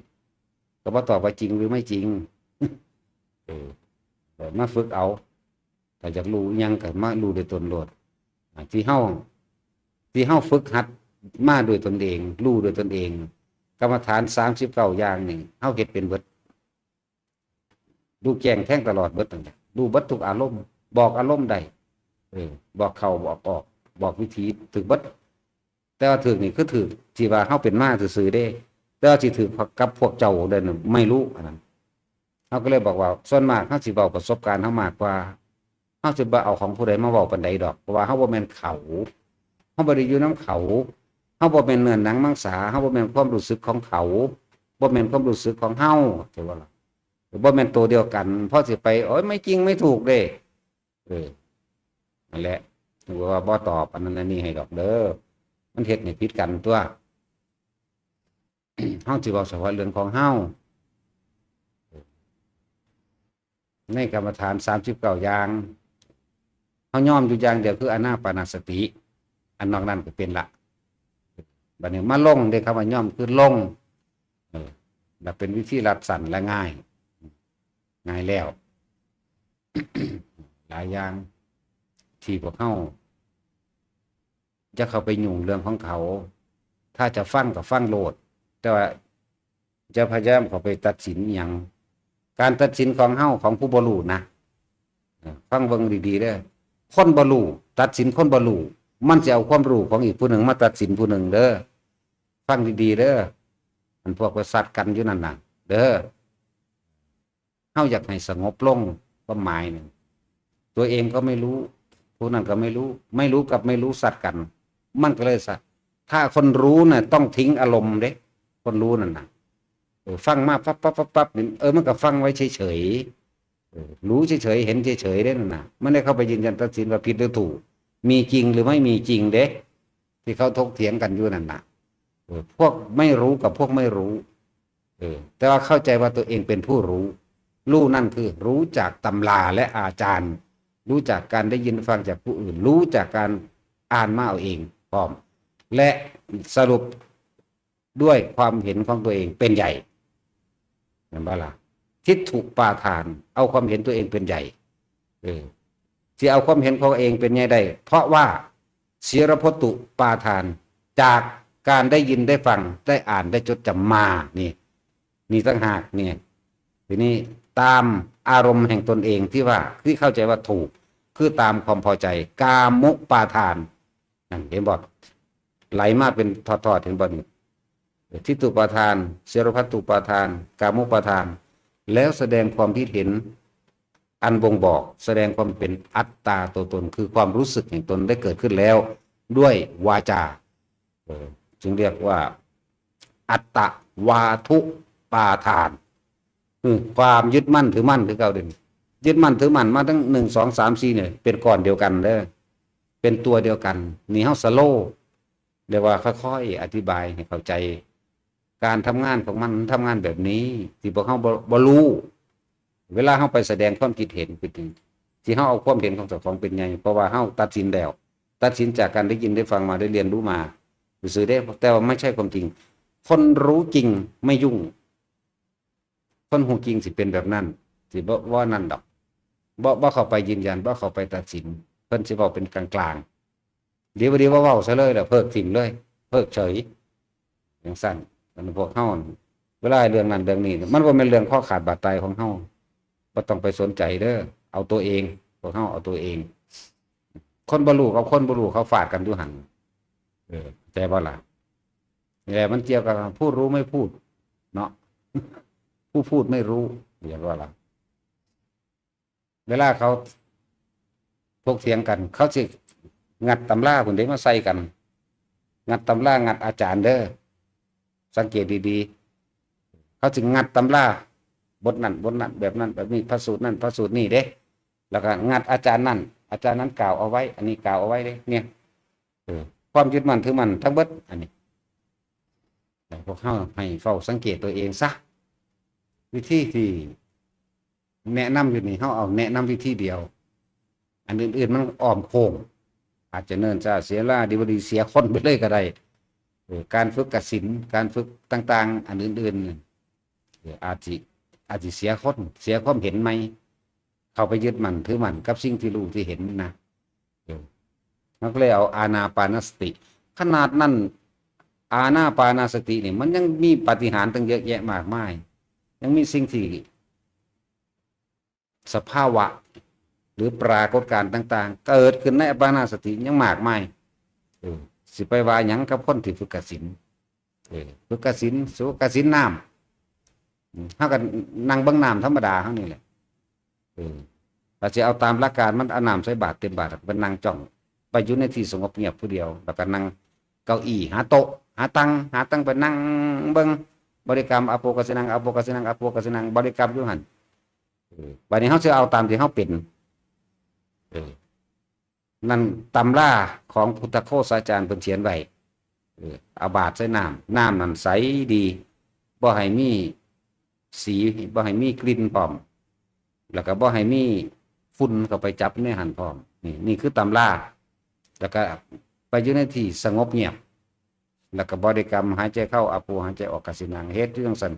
ก็บ่ตอบว่าจริงหรือไม่จริง เออ มาฝึกเอา ถ้าอยากรู้อิหยังก็มารู้ด้วยตนโลด อ่า ที่เฮา ที่เฮาฝึกหัดมาด้วยตนเอง รู้ด้วยตนเอง กรรมฐานสามสิบเก้าอย่างนี่ เฮาเฮ็ดเป็นเบิด รู้แจ้งแทงตลอดเบิดนั่นแหละ รู้เบิดทุกอารมณ์ บอกอารมณ์ได้ เออ บอกเข้าบอกออก บอกวิธีถืกเบิด แต่ว่าถืกนี่คือถืกที่ว่าเฮาเป็นมาซื่อๆเด้ แต่ว่าสิถืกกับพวกเจ้าเด้อไม่รู้อันนั้น เฮาก็เลยบอกว่าส่วนมากเฮาสิเว้าประสบการณ์เฮามากกว่า เฮาสิบ่เอาของผู้ใดมาเว้าปานใดดอก เพราะว่าเฮาบ่แม่นเขา เฮาบ่ได้อยู่นำเขา เฮาบ่แม่นเนื้อหนังมังสา เฮาบ่แม่นความรู้สึกของเขา บ่แม่นความรู้สึกของเฮา เข้าใจบ่ล่ะ? บ่แม่นตัวเดียวกัน เพราะสิไป โอ้ย ไม่จริงไม่ถูกเด้ เออ นั่นแหละ ว่าบ่ตอบอันนั้นอันนี้ให้ดอกเด้อ มันเฮ็ดให้ผิดกันตัว เฮาสิเว้าเฉพาะเรื่องของเฮา ในกรรมฐานสามสิบเก้าอย่าง เฮายอมอยู่อย่างเดียวคืออานาปานสติ อันนอกนั้นก็เป็นละ บัดนี้มาลงเด้ คำว่ายอมคือลง เออ แล้วเป็นวิธีรัดสั้นและง่าย ง่ายแล้ว หลายอย่าง ที่พวกเฮา จะเข้าไปยุ่งเรื่องของเขา ถ้าจะฟังก็ฟังโลด แต่ว่าจะพยายามเข้าไปตัดสินอิหยัง การตัดสินของเฮาของผู้บ่รู้นะ เออ ฟังเบิ่งดีๆเด้อ คนบ่รู้ตัดสินคนบ่รู้ มันสิเอาความรู้ของอีกผู้หนึ่งมาตัดสินผู้หนึ่งเด้อ ฟังดีๆเด้อ อันพวกไปซัดกันอยู่นั่นน่ะ เด้อ เฮาอยากให้สงบลง ความหมายหนึ่ง ตัวเองก็ไม่รู้ ผู้นั้นก็ไม่รู้ ไม่รู้กับไม่รู้ซัดกัน มันก็เลยซัด ถ้าคนรู้น่ะต้องทิ้งอารมณ์เด้ คนรู้นั่นน่ะ เออ ฟังมาปั๊บปั๊บปั๊บปั๊บนี่ เออ มันก็ฟังไว้เฉยๆ เออ รู้เฉยๆ เห็นเฉยๆเด้นั่นน่ะ ไม่ได้เข้าไปยืนยันตัดสินว่าผิดหรือถูก มีจริงหรือไม่มีจริงเด้ ที่เขาถกเถียงกันอยู่นั่นน่ะ เออ พวกไม่รู้กับพวกไม่รู้ เออ แต่ว่าเข้าใจว่าตัวเองเป็นผู้รู้ รู้นั่นคือรู้จากตำราและอาจารย์ รู้จากการได้ยินฟังจากผู้อื่น รู้จากการอ่านมาเอาเองพร้อม และสรุปด้วยความเห็นของตัวเองเป็นใหญ่ เห็นปะล่ะ? ทิฏฐุปาทาน เอาความเห็นตัวเองเป็นใหญ่ เออ ที่เอาความเห็นของเองเป็นใหญ่ได้ เพราะว่า ศีลพัตตุปาทาน จากการได้ยินได้ฟังได้อ่านได้จดจำมา นี่ นี่ต่างหากนี่ ทีนี้ตามอารมณ์แห่งตนเองที่ว่า ที่เข้าใจว่าถูก คือตามความพอใจ กามุปาทาน นั่นเห็นบ่? ไหลมาเป็นทอดๆ เห็นบ่นี่? ทิฏฐุปาทาน ศีลพัตตุปาทาน กามุปาทาน แล้วแสดงความคิดเห็น อันบ่งบอกแสดงความเป็นอัตตาตัวตน คือความรู้สึกแห่งตนได้เกิดขึ้นแล้ว ด้วยวาจา เออ จึงเรียกว่า อัตตวาทุปาทาน คือความยึดมั่นถือมั่นคือเก่าเด่น ยึดมั่นถือมั่นมาทั้งหนึ่ง สอง สาม สี่เนี่ย เป็นก้อนเดียวกันเด้อ เป็นตัวเดียวกัน นี่เฮาสโลว์ เรียกว่าค่อยๆ อธิบายให้เข้าใจ การทำงานของมัน มันทำงานแบบนี้ ที่พวกเฮาบ่ บ่รู้ เวลาเฮาไปแสดงความคิดเห็นเป็นจริง ที่เฮาเอาความเห็นของเจ้าของเป็นใหญ่ เพราะว่าเฮาตัดสินแล้ว ตัดสินจากการได้ยินได้ฟังมา ได้เรียนรู้มา ซื่อๆเด้ แต่ว่าไม่ใช่ความจริง คนรู้จริงไม่ยุ่ง คนฮู้จริงสิเป็นแบบนั้น สิบ่ บ่นั่นดอก บ่ บ่เข้าไปยืนยัน บ่เข้าไปตัดสิน เพิ่นสิเว้าเป็นกลางๆ ดีบ่ดีบ่เว้าซะเลยล่ะ เพิกถิ่มเลย เพิกเฉย จั่งซั้น อันพวกเฮา เวลาเรื่องนั้นเรื่องนี้ มันบ่แม่นเรื่องคอขาดบาดตายของเฮา บ่ต้องไปสนใจเด้อ เอาตัวเอง พวกเฮาเอาตัวเอง คนบ่รู้กับคนบ่รู้เขาฟาดกันอยู่หั่น เออ เข้าใจบ่ล่ะ? นี่แหละมันเกี่ยวกับผู้รู้ไม่พูด เนาะ ผู้พูดไม่รู้ เห็นบ่ล่ะ? เวลาเขาถกเถียงกัน เขาสิงัดตำราพุ้นเด้มาใส่กัน งัดตำรา งัดอาจารย์เด้อ สังเกตดีๆ เขาสิงัดตำรา บทนั้น บทนั้น แบบนั้น แบบนี้ พระสูตรนั้น พระสูตรนี้เด้ แล้วก็งัดอาจารย์นั้น อาจารย์นั้นกล่าวเอาไว้ อันนี้กล่าวเอาไว้เด้ เนี่ย เออ ความยึดมั่นถือมั่นทั้งเบิด อันนี้ พวกเฮาให้เฝ้าสังเกตตัวเองซะ วิธีที่แนะนำอยู่นี่ เฮาเอาแนะนำวิธีเดียว อันอื่นๆมันอ้อมโค้ง อาจจะเนิ่นช้าเสียเวลา ดีบ่ดีเสียคนไปเลยก็ได้ เออ การฝึกกสิณ การฝึกต่างๆ อันอื่นๆเนี่ย เออ อาจสิ อาจสิเสียคน เสียความเห็นใหม่ เข้าไปยึดมั่นถือมั่นกับสิ่งที่รู้ที่เห็นนะ เออ มันก็เลยเอาอานาปานสติ ขนาดนั้น อานาปานสติเนี่ย มันยังมีปาฏิหาริย์ตั้งเยอะแยะมากมาย ยังมีสิ่งที่ สภาวะ หรือปรากฏการณ์ต่างๆ เกิดขึ้นในอานาปานสติยังมากมาย เออ สิไปว่าหยังกับคนที่ฝึกกสิณ เออ ฝึกกสิณ สูกสิณน้ำ อืม เฮาก็นั่งเบิ่งน้ำธรรมดาเฮานี่แหละ เออ ถ้าสิเอาตามหลักการมันเอาน้ำใส่บาตรเต็มบาตร แล้วก็ไปนั่งจ้อง ไปอยู่ในที่สงบเงียบผู้เดียว แล้วก็นั่งเก้าอี้ หาโต๊ะ หาตัง หาตังไปนั่งเบิ่ง บริกรรม อาโป กัสสินัง อาโป กัสสินัง อาโป กัสสินัง บริกรรมอยู่หั่น เออ บัดนี้เฮาสิเอาตามที่เฮาเป็น เออ นั่นตำราของพุทธโฆษาจารย์เพิ่นเขียนไว้ เออ เอาบาตรใส่น้ำ น้ำนั่นใสดี บ่ให้มีสี บ่ให้มีกลิ่นพร้อม แล้วก็บ่ให้มีฝุ่นเข้าไปจับในหั่นพร้อม นี่ นี่คือตำรา แล้วก็ไปอยู่ในที่สงบเงียบ แล้วก็บริกรรมหายใจเข้า อาโป หายใจออก กัสสินัง เฮ็ดอยู่จั่งซั่น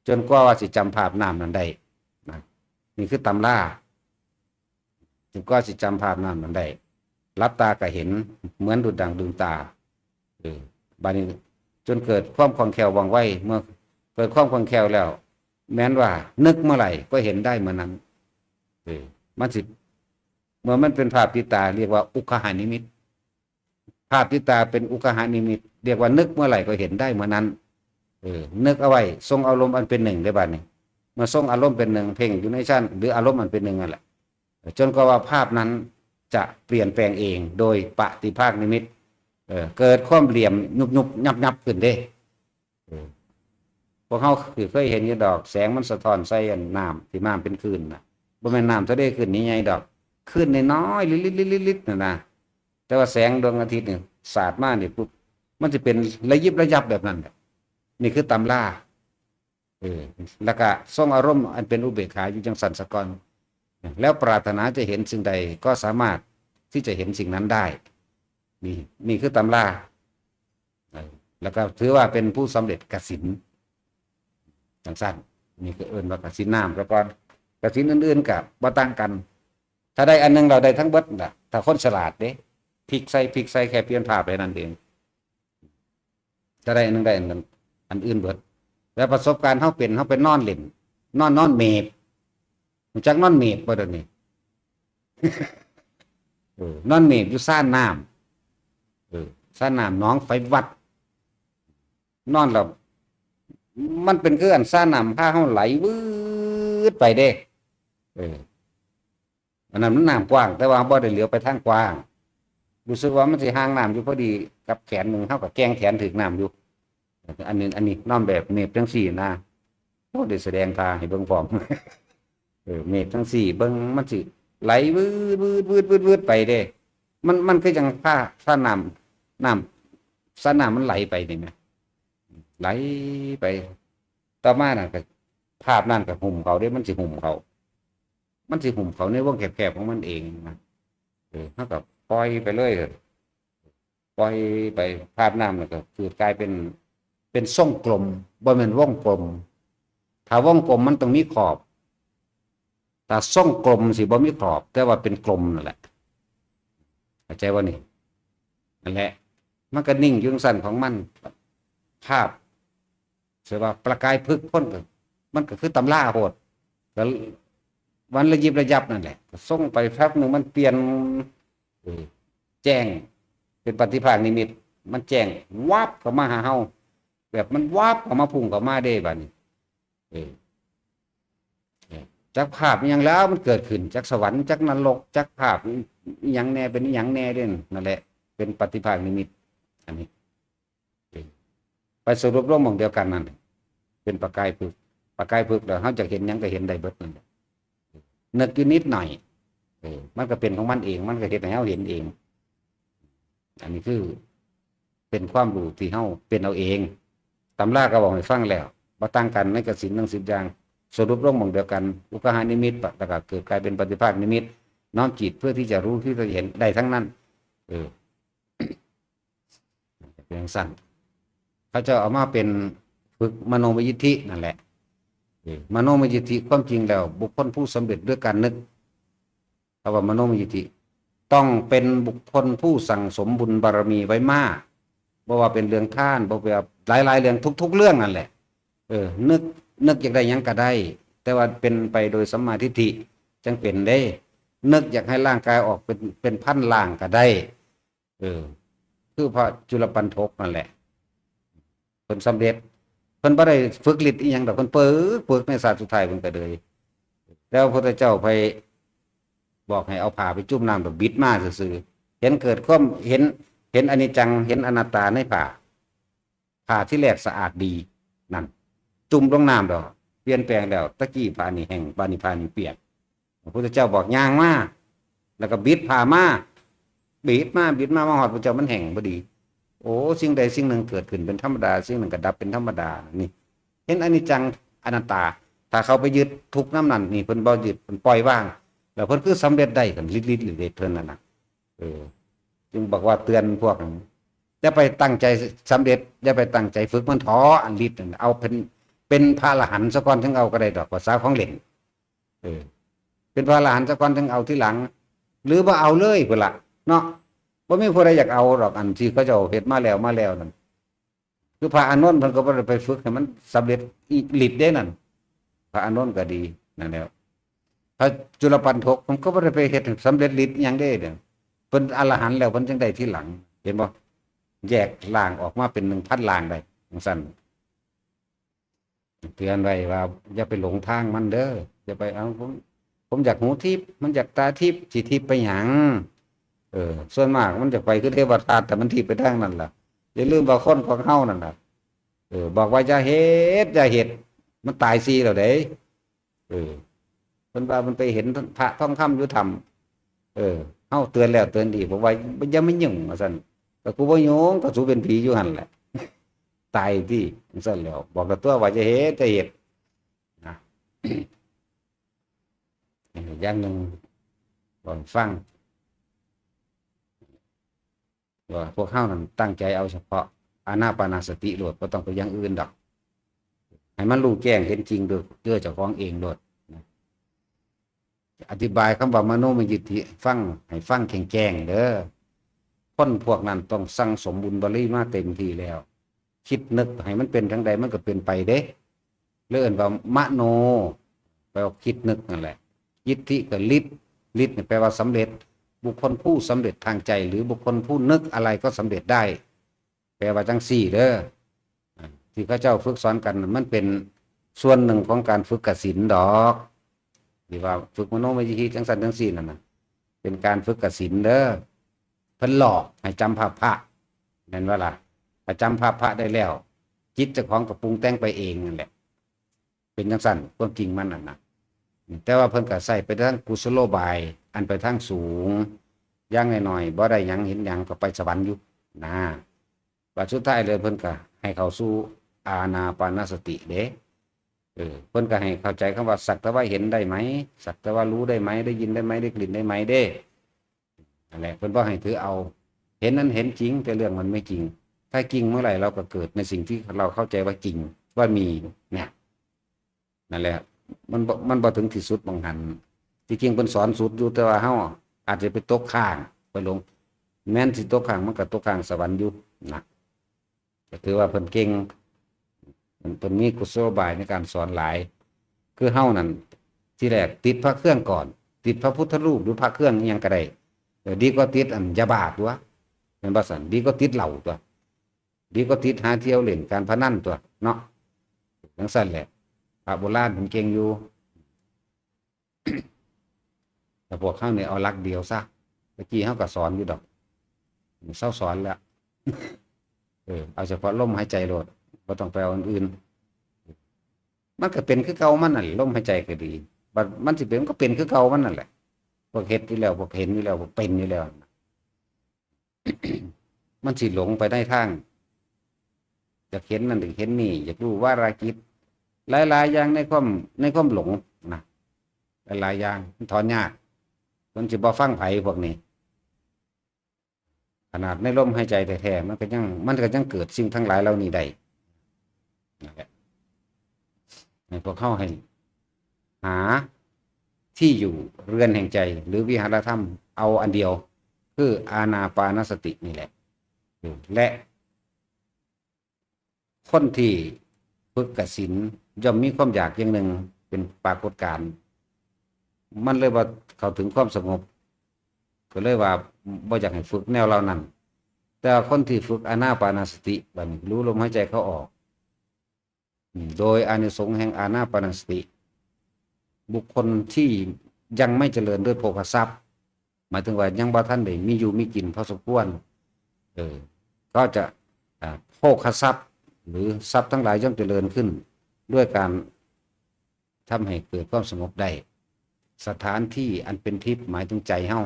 จนกว่าว่าสิจำภาพน้ำนั้นได้ นะ นี่คือตำรา จนกว่าสิจำภาพน้ำนั้นได้ หลับตาก็เห็น เหมือนดุจดั่งลืมตา เออ บัดนี้จนเกิดความคล่องแคล่วว่องไว เมื่อเกิดความคล่องแคล่วแล้ว แม้นว่านึกเมื่อไหร่ก็เห็นได้เมื่อนั้น เออ มันสิ เมื่อมันเป็นภาพติดตา เรียกว่าอุคหานิมิต ภาพติดตาเป็นอุคหานิมิต เรียกว่านึกเมื่อไหร่ก็เห็นได้เมื่อนั้น เออ นึกเอาไว้ ทรงอารมณ์อันเป็นหนึ่งได้บัดนี้ เมื่อทรงอารมณ์เป็นหนึ่ง เพ่งอยู่ในฌาน หรืออารมณ์อันเป็นหนึ่งนั่นแหละ จนกว่าว่าภาพนั้นจะเปลี่ยนแปลงเองโดยปฏิภาคนิมิต เออ เกิดความเหลี่ยมยุบยุบยับยับขึ้นเด้ เออ พวกเฮาคือเคยเห็นอยู่ดอก แสงมันสะท้อนใส่อันน้ำที่น้ำเป็นคลื่นน่ะ บ่แม่นน้ำทะเลคลื่นใหญ่ๆดอก คลื่นน้อยๆลิดๆๆๆนั่นนะ แต่ว่าแสงดวงอาทิตย์นี่สาดมานี่ปุ๊บ มันสิเป็นระยิบระยับแบบนั้นแหละ นี่คือตำรา เออ แล้วก็ทรงอารมณ์อันเป็นอุเบกขาอยู่จั่งซั่นซะก่อน แล้วปรารถนาจะเห็นสิ่งใดก็สามารถที่จะเห็นสิ่งนั้นได้ นี่ นี่คือตำรา เออ แล้วก็ถือว่าเป็นผู้สำเร็จกสิณ จั่งซั่น นี่คือเอิ้นว่ากสิณน้ำซะก่อน กสิณอื่นๆก็บ่ต่างกัน ถ้าได้อันหนึ่งเราได้ทั้งเบิดน่ะ ถ้าคนฉลาดเด้ พลิกใส่ พลิกใส่ แค่เปลี่ยนภาพแค่นั้นเอง ถ้าได้อันหนึ่งได้อันหนึ่ง อันอื่นเบิด แล้วประสบการณ์เฮาเป็น เฮาไปนอนเล่น นอน นอนเมพ รู้จักนอนเมพบ่เดี๋ยวนี้ เออ นอนเมพอยู่ซ่านน้ำ เออ ซ่านน้ำหนองไฟวัด นอนแล้ว มันเป็นคืออันซ่านน้ำพาเฮาไหลวืดไปเด้ เออ อันนั้นมันน้ำกว้าง แต่ว่าบ่ได้เหลียวไปทางกว้าง รู้สึกว่ามันสิห่างน้ำอยู่พอดีกับแขนหนึ่ง เฮาก็แกว่งแขนถืกน้ำอยู่ อันนี้ อันนี้นอนแบบเมพจั่งซี้นะ โอ้ ได้แสดงท่าให้เบิ่งพร้อม เออ เมพจั่งซี้ เบิ่งมันสิไหลวืดวืดวืดวืดวืดไปเด้ มัน มันคือจั่งพา ซ่านน้ำ น้ำ ซ่านน้ำมันไหลไปนี่แหม ไหลไป ต่อมานั่นก็ ภาพนั่นก็หุ้มเขาเด้ มันสิหุ้มเขา มันสิหุ้มเขาในวงแคบๆของมันเองนะ เออ เฮาก็ปล่อยไปเลย ปล่อยไป ภาพน้ำนั่นก็คือกลายเป็น เป็นทรงกลม บ่แม่นวงกลม ถ้าวงกลมมันต้องมีขอบ ถ้าทรงกลมสิบ่มีขอบ แต่ว่าเป็นกลมนั่นแหละ เข้าใจบ่นี่ นั่นแหละ มันก็นิ่งอยู่จั่งซั่นของมัน ภาพ เสียว่าประกายพฤกษ์พ่นก็ มันก็คือตำราโพด ก็วันระยิบระยับนั่นแหละ ก็ส่งไปแป๊บหนึ่งมันเปลี่ยน เออ แจ้ง เป็นปฏิภาคนิมิต มันแจ้งวับเข้ามาหาเฮา แบบมันวับเข้ามาพุ่งเข้ามาเด้บัดนี้ เออ เออ จักภาพอิหยังแล้วมันเกิดขึ้น จักสวรรค์ จักนรก จักภาพอิหยังแน่ เป็นอิหยังแน่เด้ นั่นแหละ เป็นปฏิภาคนิมิต อันนี้ เออ ไปสรุปรวมหม่องเดียวกันนั่น เป็นประกายพฤกษ์ ประกายพฤกษ์แล้ว เฮาจะเห็นหยังก็เห็นได้เบิดนั่นแหละ นึกอยู่นิดหน่อย เออ มันก็เป็นของมันเอง มันก็เฮ็ดให้เฮาเห็นเอง อันนี้คือ เป็นความรู้ที่เฮาเป็นเอาเอง ตำราก็บอกให้ฟังแล้ว บ่ต่างกันในกสิณทั้งสิบอย่าง สรุปลงหม่องเดียวกัน อุคหานิมิต แล้วก็เกิดกลายเป็นปฏิภาคนิมิต น้อมจิตเพื่อที่จะรู้ที่จะเห็นได้ทั้งนั้น เออ เป็นจั่งซั่น เขาเจ้าเอามาเป็นฝึกมโนมยิทธินั่นแหละ เออ มโนมยิทธิ ความจริงแล้ว บุคคลผู้สำเร็จด้วยการนึก คำว่ามโนมยิทธิ ต้องเป็นบุคคลผู้สั่งสมบุญบารมีไว้มาก บ่ว่าเป็นเรื่องทาน บ่ว่าหลายๆเรื่อง ทุกๆเรื่องนั่นแหละ เออ นึก นึกอยากได้หยังก็ได้ แต่ว่าเป็นไปโดยสัมมาทิฏฐิ จั่งเป็นเด้ นึกอยากให้ร่างกายออกเป็น เป็นพันร่างก็ได้ เออ คือพระจุลปัณฑกนั่นแหละ เพิ่นสำเร็จ เพิ่นบ่ได้ฝึกฤทธิ์อิหยังดอก เพิ่นฝึก ฝึกในชาติสุดท้ายเพิ่นก็เลย แล้วพระพุทธเจ้าไปบอกให้เอาผ้าไปจุ่มน้ำแล้วบิดมาซื่อๆ เห็นเกิดความ เห็น เห็นอนิจจัง เห็นอนัตตาในผ้า ผ้าที่แรกสะอาดดี นั่น จุ่มลงน้ำดอก เปลี่ยนแปลงแล้ว ตะกี้ผ้านี่แห้ง บาดนี้ผ้านี่เปียก พระพุทธเจ้าบอกย่างมา แล้วก็บิดผ้ามา บิดมา บิดมา มาฮอดพระเจ้ามันแห้งพอดี โอ้ สิ่งใดสิ่งหนึ่งเกิดขึ้นเป็นธรรมดา สิ่งหนึ่งก็ดับเป็นธรรมดา นี่ เห็นอนิจจังอนัตตา ถ้าเขาไปยึดทุกข์นำนั่น นี่เพิ่นบ่ยึด เพิ่นปล่อยวาง แล้วเพิ่นคือสำเร็จได้กัน ฤทธิ์ฤทธิ์เดชเพิ่นนั่นน่ะ เออ จึงบอกว่าเตือนพวกนั้น อย่าไปตั้งใจสำเร็จ อย่าไปตั้งใจฝึกมันท้อ อันฤทธิ์นั่น เอาเป็น เป็นพระอรหันต์ซะก่อน ถึงเอาก็ได้ดอก ภาษาของเล่น เออ เป็นพระอรหันต์ซะก่อน ถึงเอาทีหลัง หรือบ่เอาเลยพุ้นละ เนาะ บ่มีผู้ใดอยากเอาดอก อันที่เขาเจ้าเฮ็ดมาแล้ว มาแล้วนั่น คือพระอานนท์เพิ่นก็บ่ได้ไปฝึกให้มันสำเร็จฤทธิ์เด้นั่น พระอานนท์ก็ดี นั่นแหละ พระจุลปันถกเพิ่นก็บ่ได้ไปเฮ็ดให้สำเร็จฤทธิ์อิหยังเด้เนี่ย เพิ่นอรหันต์แล้ว เพิ่นจั่งได้ทีหลัง เห็นบ่ แยกร่างออกมาเป็นหนึ่งพันร่างได้ จั่งซั้น เตือนไว้ว่า อย่าไปหลงทางมันเด้อ อย่าไป เอา ผม ผมอยากหูทิพย์ มันอยากตาทิพย์ สิทิพย์ไปหยัง เออ ส่วนมากมันจะไปคือเทวทัต แต่มันทิพย์ไปทางนั้นล่ะ อย่าลืมว่าคนของเฮานั่นน่ะ เออ บอกว่าอย่าเฮ็ด อย่าเฮ็ด มันตายสี่แล้วเด้ เออ เพิ่นว่ามันไปเห็นพระทองคำอยู่ถ้ำ เออ เฮาเตือนแล้วเตือนอีก บอกว่าอย่ามายุ่ง ว่าซั่น ก็กูบ่ยุ่ง ก็สูเป็นผีอยู่หั่นแหละ ตายติ จั่งซั้นแล้ว บอกกับตัวว่าอย่าเฮ็ด อย่าเฮ็ด นะ อย่างหนึ่ง บอกฟัง ว่าพวกเฮานั่นตั้งใจเอาเฉพาะอานาปานสติโลด บ่ต้องไปอย่างอื่นดอก ให้มันรู้แจ้งเห็นจริงโดยตัวเจ้าของเองโลดนะ อธิบายคำว่ามโนมยิทธิฟัง ให้ฟังแจ้งๆเด้อ คนพวกนั้นต้องสั่งสมบุญบารมีมาเต็มที่แล้ว คิดนึกให้มันเป็นทางใดมันก็เป็นไปเด้ เลยเอิ้นว่ามโน แปลว่าคิดนึกนั่นแหละ ยิทธิก็ฤทธิ์ ฤทธิ์เนี่ยแปลว่าสำเร็จ บุคคลผู้สำเร็จทางใจ หรือบุคคลผู้นึกอะไรก็สำเร็จได้ แปลว่าจั่งซี้เด้อ อ่า ที่เขาเจ้าฝึกสอนกันน่ะ มันเป็นส่วนหนึ่งของการฝึกกสิณดอก ที่ว่าฝึกมโนมยิทธิจั่งซั้นจั่งซี้นั่นน่ะ เป็นการฝึกกสิณเด้อ เพิ่นหลอกให้จำภาพพระ แม่นบ่ล่ะ ถ้าจำภาพพระได้แล้ว จิตเจ้าของก็ปรุงแต่งไปเองนั่นแหละ เป็นจั่งซั้น ความจริงมันนั่นน่ะ แต่ว่าเพิ่นก็ใช้ไปทางกุศโลบาย อันไปทางสูง อย่างน้อยๆ บ่ได้หยังเห็นหยังก็ไปสวรรค์อยู่นะ บัดสุดท้ายเลยเพิ่นก็ให้เข้าสู่อานาปานสติเด้ เออ เพิ่นก็ให้เข้าใจคำว่าสักแต่ว่าเห็นได้ไหม สักแต่ว่ารู้ได้ไหม ได้ยินได้ไหม ได้กลิ่นได้ไหมเด้ นั่นแหละ เพิ่นบ่ให้ถือเอา เห็นนั้นเห็นจริง แต่เรื่องมันไม่จริง ถ้าจริงเมื่อไหร่เราก็เกิดในสิ่งที่เราเข้าใจว่าจริง ว่ามี เนี่ย นั่นแหละ มันบ่ มันบ่ถึงที่สุดหม่องหั้น ที่จริงเพิ่นสอนสุดอยู่ แต่ว่าเฮาอาจจะไปตกค้าง ไปหลง แม้นสิตกค้าง มันก็ตกค้างสวรรค์อยู่นะ ก็ถือว่าเพิ่นเก่ง เพิ่นมีกุศโลบายในการสอนหลาย คือเฮานั่น ทีแรกติดพระเครื่องก่อน ติดพระพุทธรูปหรือพระเครื่องอิหยังก็ได้ เออ ดีกว่าติดอันยาบ้าตั๊ว แม่นบ่ซั่น ดีกว่าติดเหล้าตั๊ว ดีกว่าติดหาเที่ยวเล่นการพนันตั๊วเนาะ จั่งซั้นแหละ พระโบราณเพิ่นเก่งอยู่ แต่พวกเฮานี่เอาหลักเดียวซะ ตะกี้เฮาก็สอนอยู่ดอก เซาสอนแล้ว เออ เอาเฉพาะลมหายใจโลด บ่ต้องไปเอาอันอื่น มันก็เป็นคือเก่ามันนั่นแหละ ลมหายใจก็ดี บัดมันสิเป็น มันก็เป็นคือเก่ามันนั่นแหละ พวกเฮ็ดอยู่แล้ว พวกเห็นอยู่แล้ว พวกเป็นอยู่แล้ว มันสิหลงไปในทาง อยากเห็นนั่น อยากเห็นนี่ อยากรู้วาระจิต หลายๆ อย่างในความ ในความหลงนะ หลายๆ อย่าง มันถอนยาก มันสิบ่ฟังไผพวกนี้ ขนาดในลมหายใจแท้ๆ มันก็ยัง มันก็ยังเกิดสิ่งทั้งหลายเหล่านี้ได้ นั่นแหละ ให้พวกเฮาให้หาที่อยู่เรือนแห่งใจ หรือวิหารธรรม เอาอันเดียว คืออานาปานสตินี่แหละ อืม และ คนที่ฝึกกสิณย่อมมีความอยากอย่างหนึ่งเป็นปรากฏการณ์ มันเลยว่าเข้าถึงความสงบ ก็เลยว่าบ่อยากให้ฝึกแนวเหล่านั้น แต่คนที่ฝึกอานาปานสติ บัดนี้รู้ลมหายใจเข้าออก อืม โดยอานิสงส์แห่งอานาปานสติ บุคคลที่ยังไม่เจริญด้วยโภคทรัพย์ หมายถึงว่ายังบ่ทันได้มีอยู่มีกินพอสมควร เออ ก็จะ อ่า โภคทรัพย์ หรือทรัพย์ทั้งหลายย่อมเจริญขึ้น ด้วยการทำให้เกิดความสงบได้ สถานที่อันเป็นทิพย์หมายถึงใจเฮา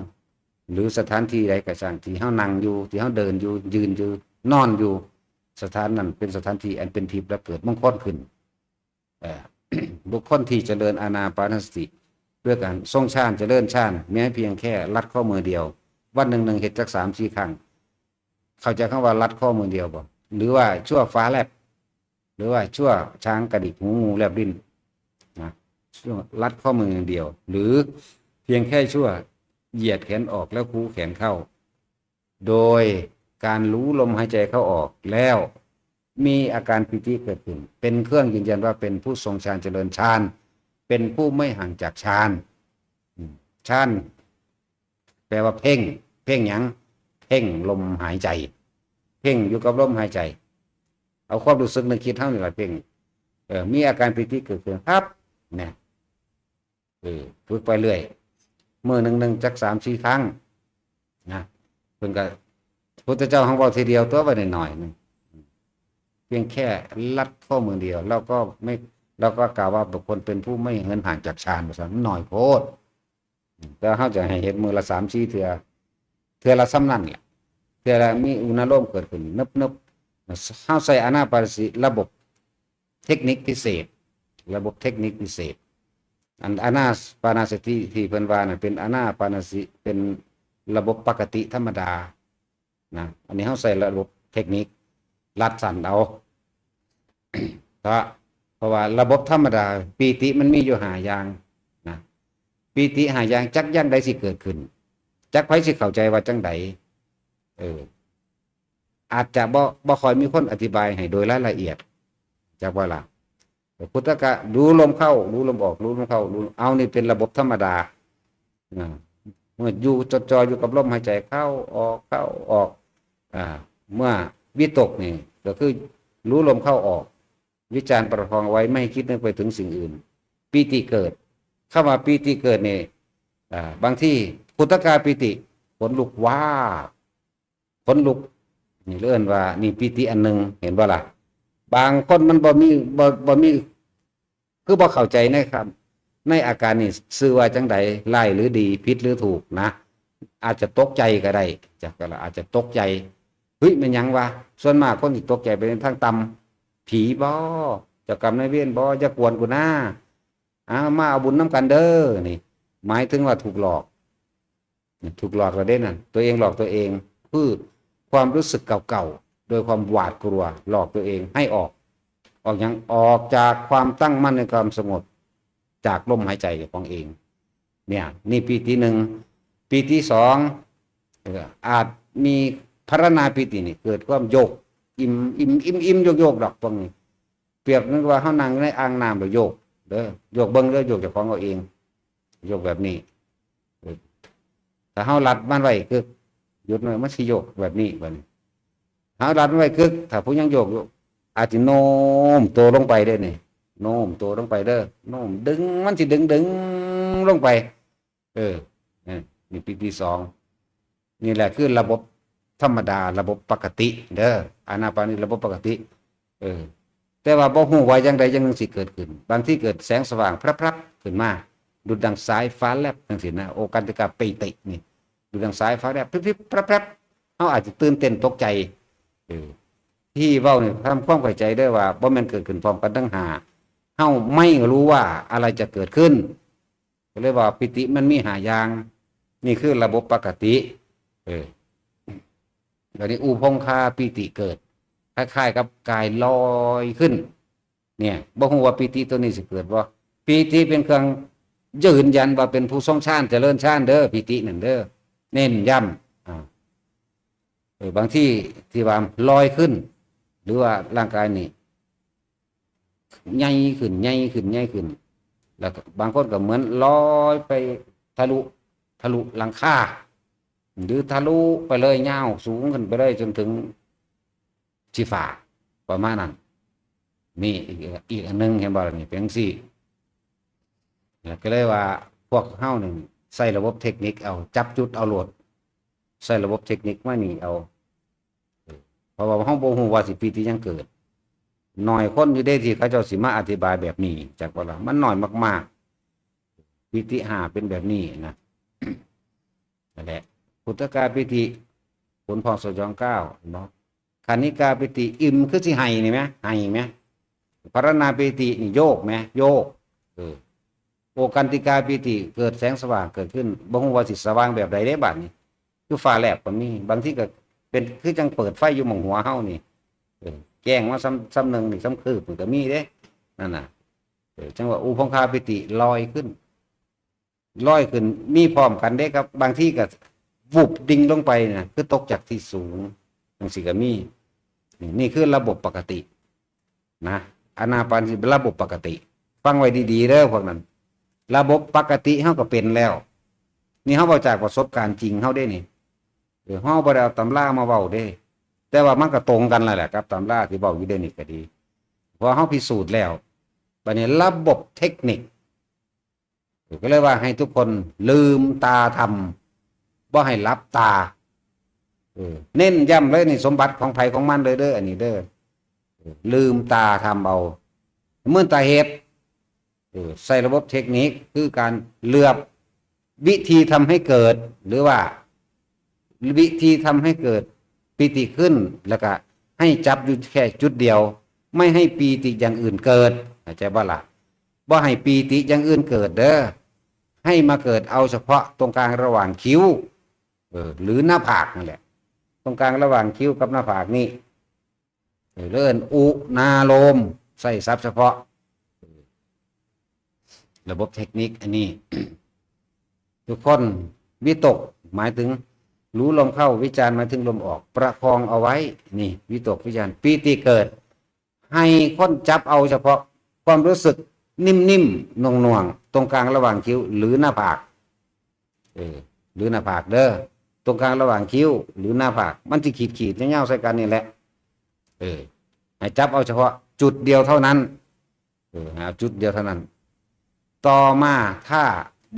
หรือสถานที่ใดก็ช่างที่เฮานั่งอยู่ ที่เฮาเดินอยู่ ยืนอยู่ นอนอยู่ สถานนั้นเป็นสถานที่อันเป็นทิพย์และเกิดมงคลขึ้น เอ่อ บุคคลที่เจริญอานาปานสติด้วยการทรงฌานเจริญฌานแม้เพียงแค่ลัดข้อมือเดียว วันหนึ่งหนึ่งเฮ็ดจักสามสี่ครั้ง เข้าใจคำว่าลัดข้อมือเดียวบ่ หรือว่าชั่วฟ้าแลบ หรือว่าชั่วช้างกระดิกหูงูแลบลิ้นนะ ชั่วลัดข้อมืออย่างเดียว หรือเพียงแค่ชั่วเหยียดแขนออกแล้วคูแขนเข้า โดยการรู้ลมหายใจเข้าออกแล้ว มีอาการปีติเกิดขึ้น เป็นเครื่องยืนยันว่าเป็นผู้ทรงฌานเจริญฌาน เป็นผู้ไม่ห่างจากฌาน อืม ฌาน แปลว่าเพ่ง เพ่งหยัง เพ่งลมหายใจ เพ่งอยู่กับลมหายใจ เอาความรู้สึกนึกคิดเท่านี้ละเพ่ง เออ มีอาการปีติเกิดขึ้นครับ เนี่ย เออ ฝึกไปเรื่อย มื้อหนึ่งหนึ่งจักสามสี่ครั้ง นะ เพิ่นก็ พุทธเจ้าของเราทีเดียวตัวไว้หน่อยๆหนึ่ง เพียงแค่ลัดข้อมือเดียว เราก็ไม่ เราก็กล่าวว่าบุคคลเป็นผู้ไม่เหินห่างจากฌาน ว่าซั่น มันน้อยโพด แต่เฮาจะให้เฮ็ดมื้อละสามสี่เทื่อ เทื่อละส่ำนั้นแหละ เทื่อละมีอุณาโลมเกิดขึ้น นึบๆ เฮาใส่อานาปานสติระบบเทคนิคพิเศษ ระบบเทคนิคพิเศษ อันอานาปานสติที่เพิ่นว่าน่ะเป็นอานาปานสติ เป็นระบบปกติธรรมดา นะ อันนี้เฮาใส่ระบบเทคนิคลัดสั้นเอา เพราะ เพราะว่าระบบธรรมดา ปีติมันมีอยู่ห้าอย่างนะ ปีติห้าอย่างจักอย่างใดสิเกิดขึ้น จักไผสิเข้าใจว่าจังใด เออ อาจจะบ่ บ่ค่อยมีคนอธิบายให้โดยรายละเอียด จักว่าล่ะ พุทธกะรู้ลมเข้า รู้ลมออก รู้ลมเข้า รู้ เอานี่เป็นระบบธรรมดา อ่า เมื่ออยู่จดจ่ออยู่กับลมหายใจเข้าออก เข้าออก อ่า เมื่อวิตกนี่ก็คือรู้ลมเข้าออก วิจารประคองไว้ไม่ให้คิดนึกไปถึงสิ่งอื่น ปีติเกิด คำว่าปีติเกิดนี่ อ่า บางที พุทธกาปีติ ขนลุกว้าบ ขนลุก นี่เอิ้นว่านี่ปีติอันหนึ่ง เห็นบ่ล่ะ บางคนมันบ่มี บ่ บ่มี คือบ่เข้าใจในคำ ในอาการนี่ชื่อว่าจังใด ร้ายหรือดี ผิดหรือถูกนะ อาจจะตกใจก็ได้ จักก็ละ อาจจะตกใจ เฮ้ย แม่นหยังวะ ส่วนมากคนสิตกใจไปในทางต่ำ ผีบ่ เจ้ากรรมนายเวรบ่ อย่ากวนกูนะ อ้าว มาเอาบุญนำกันเด้อ นี่ หมายถึงว่าถูกหลอก ถูกหลอกแล้วเด้นั่น ตัวเองหลอกตัวเอง คือความรู้สึกเก่าๆ โดยความหวาดกลัว หลอกตัวเองให้ออก ออกหยัง ออกจากความตั้งมั่นในความสงบ จากลมหายใจของเอง เนี่ย นี่ปีติหนึ่ง ปีติสอง เอ่อ อาจมีพรรณาปีตินี่ เกิดความโยก อิ่ม อิ่ม อิ่ม อิ่ม โยก โยก ดอกพวกนี้ เปรียบเหมือนกับว่าเฮานั่งอยู่ในอ่างน้ำแล้วโยก เด้อ โยกเบิ่งเด้อ โยกเจ้าของเอาเอง โยกแบบนี้ เออ ถ้าเฮารัดมันไว้กึก หยุดมัน มันสิโยกแบบนี้ บัดนี้ เฮารัดมันไว้กึก ถ้าผู้ยังโยกอยู่ อาจสิโน้มตัวลงไปเด้นี่ โน้มตัวลงไปเด้อ โน้มดึง มันสิดึง ดึงลงไป เออ เออ นี่ปีติสอง นี่แหละคือระบบธรรมดา ระบบปกติ เด้อ อานาปานนี่ระบบปกติ เออ แต่ว่าบ่ฮู้ว่าอย่างใดอย่างหนึ่งสิเกิดขึ้น บางทีเกิดแสงสว่างพรับๆขึ้นมา ดุจดังสายฟ้าแลบจังซี่นะ โอกันติกาปีตินี่ ดุจดังสายฟ้าแลบ พริบๆ พรับๆ เฮาอาจจะตื่นเต้นตกใจ เออ ที่เว้านี่ทำความเข้าใจเด้อว่าบ่แม่นเกิดขึ้นพร้อมกันทั้งห้า เฮาไม่รู้ว่าอะไรจะเกิดขึ้น ก็เลยว่าปีติมันมีห้าอย่าง นี่คือระบบปกติ เออ แล้วนี่อุพงคาปีติเกิด คล้ายๆกับกายลอยขึ้น เนี่ย บ่ฮู้ว่าปีติตัวนี้สิเกิดบ่ ปีติเป็นเครื่องยืนยันว่าเป็นผู้ทรงฌาน เจริญฌานเด้อ ปีตินั่นเด้อ เน้นย้ำ อ่า เออ บางทีที่ว่าลอยขึ้น หรือว่าร่างกายนี่ ใหญ่ขึ้น ใหญ่ขึ้น ใหญ่ขึ้น แล้วก็บางคนก็เหมือนลอยไปทะลุ ทะลุหลังคา หรือทะลุไปเลย ยาวสูงขึ้นไปเลยจนถึงชีฟ้า ประมาณนั้น นี่อีก อีกอันหนึ่ง เห็นบ่ล่ะ นี่เป็นจั่งซี้ แล้วก็เลยว่าพวกเฮานี่ใส่ระบบเทคนิคเอา จับจุดเอาโลด ใส่ระบบเทคนิคมานี่เอา เพราะว่าเฮาบ่ฮู้ว่าสิปีติหยังเกิด หน่อยคนอยู่ได้ที่เขาเจ้าสิมาอธิบายแบบนี้ จากว่าละมันหน่อยมากๆ ปีติห้าเป็นแบบนี้นะ นั่นแหละ อุทกาปีติ ขนพองสยองก้าวเนาะ คณิกาปีติ อิ่มคือสิไห้นี่ไหมไห้ไหม พรรณาปีตินี่โยกไหมโยก เออ โอกันติกาปีติ เกิดแสงสว่างเกิดขึ้น บ่ฮู้ว่าสิสว่างแบบใดได้บัดนี้ คือฟ้าแลบก็มี บางทีก็เป็นคือจังเปิดไฟอยู่หม่องหัวเฮานี่ เออ แจ้งมาซ้ำ ซ้ำหนึ่งนี่ ซ้ำคืบมันก็มีเด้ นั่นน่ะ เออ จังว่าอุพงคาปีติลอยขึ้น ลอยขึ้น มีพร้อมกันเด้ครับ บางทีก็วุบดิ่งลงไปนะ คือตกจากที่สูง จังซี่ก็มี นี่ นี่คือระบบปกตินะ อานาปานสิเป็นระบบปกติ ฟังไว้ดีๆเด้อพวกนั้น ระบบปกติเฮาก็เป็นแล้ว นี่เฮาเว้าจากประสบการณ์จริงเฮาเด้นี่ เออ เฮาบ่ได้เอาตำรามาเว้าเด้ แต่ว่ามันก็ตรงกันนั่นแหละครับ ตำราที่เว้าอยู่เด้นี่ก็ดี เพราะเฮาพิสูจน์แล้ว บัดนี้ระบบเทคนิค ก็เลยว่าให้ทุกคนลืมตาทำ บ่ให้หลับตา เออ เน้นย้ำเลยนี่ สมบัติของไผของมันเลยเด้อ อันนี้เด้อ เออ ลืมตาทำเอา เมื่อตาเฮ็ด เออ ใส่ระบบเทคนิคคือการเหลือบวิธีทำให้เกิด หรือว่าวิธีทำให้เกิดปีติขึ้น แล้วก็ให้จับอยู่แค่จุดเดียว ไม่ให้ปีติอย่างอื่นเกิด เข้าใจบ่ล่ะ บ่ให้ปีติอย่างอื่นเกิดเด้อ ให้มาเกิดเอาเฉพาะตรงกลางระหว่างคิ้ว เออ หรือหน้าผากนั่นแหละ ตรงกลางระหว่างคิ้วกับหน้าผากนี่ เออ เรื่องอุณาโลม ใส่ศัพท์เฉพาะ ระบบเทคนิคอันนี้ ทุกคน วิตกหมายถึง รู้ลมเข้า วิจารหมายถึงลมออก ประคองเอาไว้ นี่ วิตกวิจารปีติเกิด ให้คนจับเอาเฉพาะความรู้สึกนิ่มๆหน่วงๆตรงกลางระหว่างคิ้ว หรือหน้าผาก เออ หรือหน้าผากเด้อ ตรงกลางระหว่างคิ้ว หรือหน้าผาก มันจะขีดขีดยาวๆใส่กันนี่แหละ เออ ให้จับเอาเฉพาะจุดเดียวเท่านั้น เออ เอาจุดเดียวเท่านั้น ต่อมาถ้า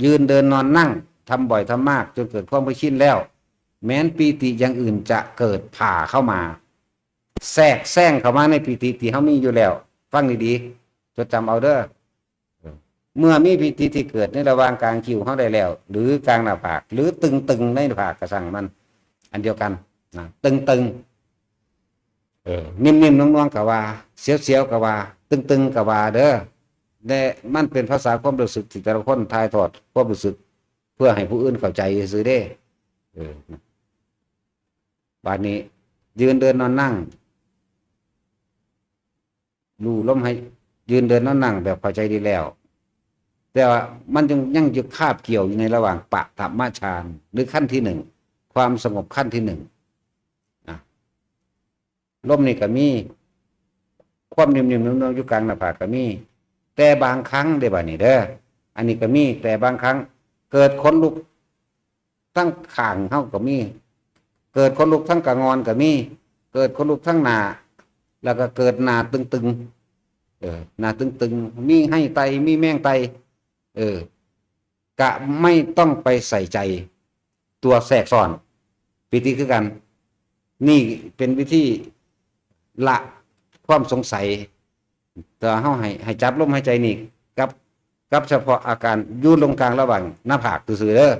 ยืนเดินนอนนั่งทำบ่อยทำมากจนเกิดความเคยชินแล้ว แม้นปีติอย่างอื่นจะเกิดผ่าเข้ามา แทรกแซงเข้ามาในปีติที่เฮามีอยู่แล้ว ฟังดีๆ จดจำเอาเด้อ เมื่อมีปีติที่เกิดในระหว่างกลางคิ้วเฮาได้แล้ว หรือกลางหน้าผาก หรือตึงๆในหน้าผากก็ช่างมัน อันเดียวกันนะ ตึงๆ เออ นิ่มๆน่วงๆก็ว่า เสียวๆก็ว่า ตึงๆก็ว่าเด้อ แต่มันเป็นภาษาความรู้สึกที่แต่ละคนถ่ายทอดความรู้สึก เพื่อให้ผู้อื่นเข้าใจซื่อๆเด้ เออ บัดนี้ ยืนเดินนอนนั่ง รู้ลมให้ยืนเดินนอนนั่งแบบเข้าใจดีแล้ว แต่ว่ามันยัง ยังอยู่คาบเกี่ยวอยู่ในระหว่างปฐมฌาน หรือขั้นที่หนึ่ง ความสงบขั้นที่หนึ่ง นะ ลมนี่ก็มี ความนิ่มๆนุ่มๆอยู่กลางหน้าผากก็มี แต่บางครั้งเด้บัดนี้เด้อ อันนี้ก็มี แต่บางครั้ง เกิดขนลุกทั้งข้างเฮาก็มี เกิดขนลุกทั้งกะงอนก็มี เกิดขนลุกทั้งหน้า แล้วก็เกิดหน้าตึงๆ เออ หน้าตึงๆ มีไฮ่ไต มีแมงไต เออ กะไม่ต้องไปใส่ใจตัวแทรกซ้อน ปีติคือกัน นี่เป็นวิธีละความสงสัย แต่เฮาให้ ให้จับลมหายใจนี่กับ กับเฉพาะอาการอยู่ตรงกลางระหว่างหน้าผากซื่อๆเด้อ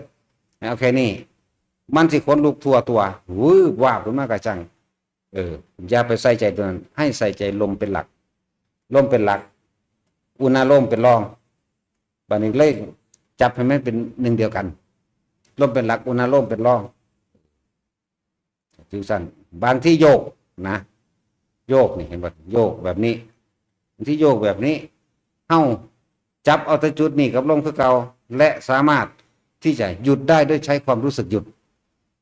เอาแค่นี้ มันสิขนลุกทั่วตัว วืบวาบขึ้นมากะจั่ง เออ อย่าไปใส่ใจตัวนั้น ให้ใส่ใจลมเป็นหลัก ลมเป็นหลัก อุณาโลมเป็นรอง บัดนี้เลยจับให้มันเป็นหนึ่งเดียวกัน ลมเป็นหลัก อุณาโลมเป็นรอง จั่งซั้น บางทีโยกนะ โยกนี่ เห็นบ่ โยกแบบนี้ บางทีโยกแบบนี้ เฮาจับเอาแต่จุดนี้กับลมคือเก่า และสามารถที่จะหยุดได้ด้วยใช้ความรู้สึกหยุด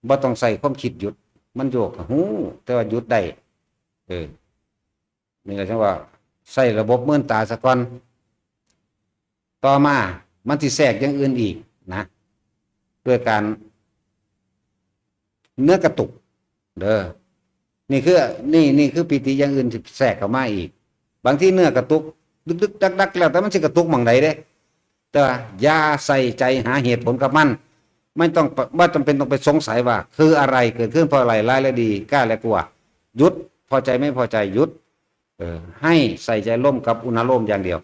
บ่ต้องใช้ความคิดหยุด มันโยก ฮู้ แต่ว่าหยุดได้ เออ นี่แหละจั่งว่า ใช้ระบบเมินตาซะก่อน ต่อมา มันสิแทรกอย่างอื่นอีกนะ ด้วยการ เนื้อกระตุก เด้อ นี่คือ นี่ นี่คือปีติอย่างอื่นที่แทรกเข้ามาอีก บางทีเนื้อกระตุก ดึกๆดักๆแล้ว แต่มันสิกระตุกหม่องใดเด้ แต่ว่าอย่าใส่ใจหาเหตุผลกับมัน ไม่ต้อง บ่จำเป็นต้องไปสงสัยว่า คืออะไร เกิดขึ้นเพราะอะไร ร้ายและดี กล้าและกลัว หยุด พอใจไม่พอใจ หยุด เออ ให้ใส่ใจลมกับอุณาโลมอย่างเดียว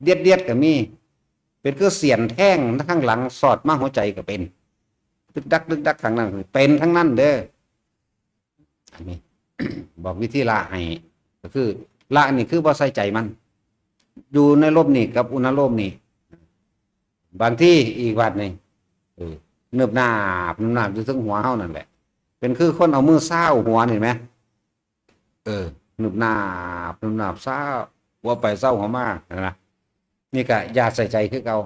เดียดเดียดก็มี เป็นคือเสียนแทงทางหลังสอดมาหัวใจก็เป็น ตึกดักตึกดักข้างนั้นเป็นทั้งนั้นเด้อ อันนี้ บอกวิธีละให้ ก็คือ ละนี่คือบ่ใส่ใจมัน อยู่ในลมนี่กับอุณาโลมนี่ บางทีอีกวัดนี่ เออ นึบนาบนึบนาบอยู่เทิงหัวเฮานั่นแหละ เป็นคือคนเอามือซาวหัวนี่แหม เออ นึบนาบนึบนาบซาวหัวไปซาวหัวมานะ นี่ก็อย่าใส่ใจคือเก่า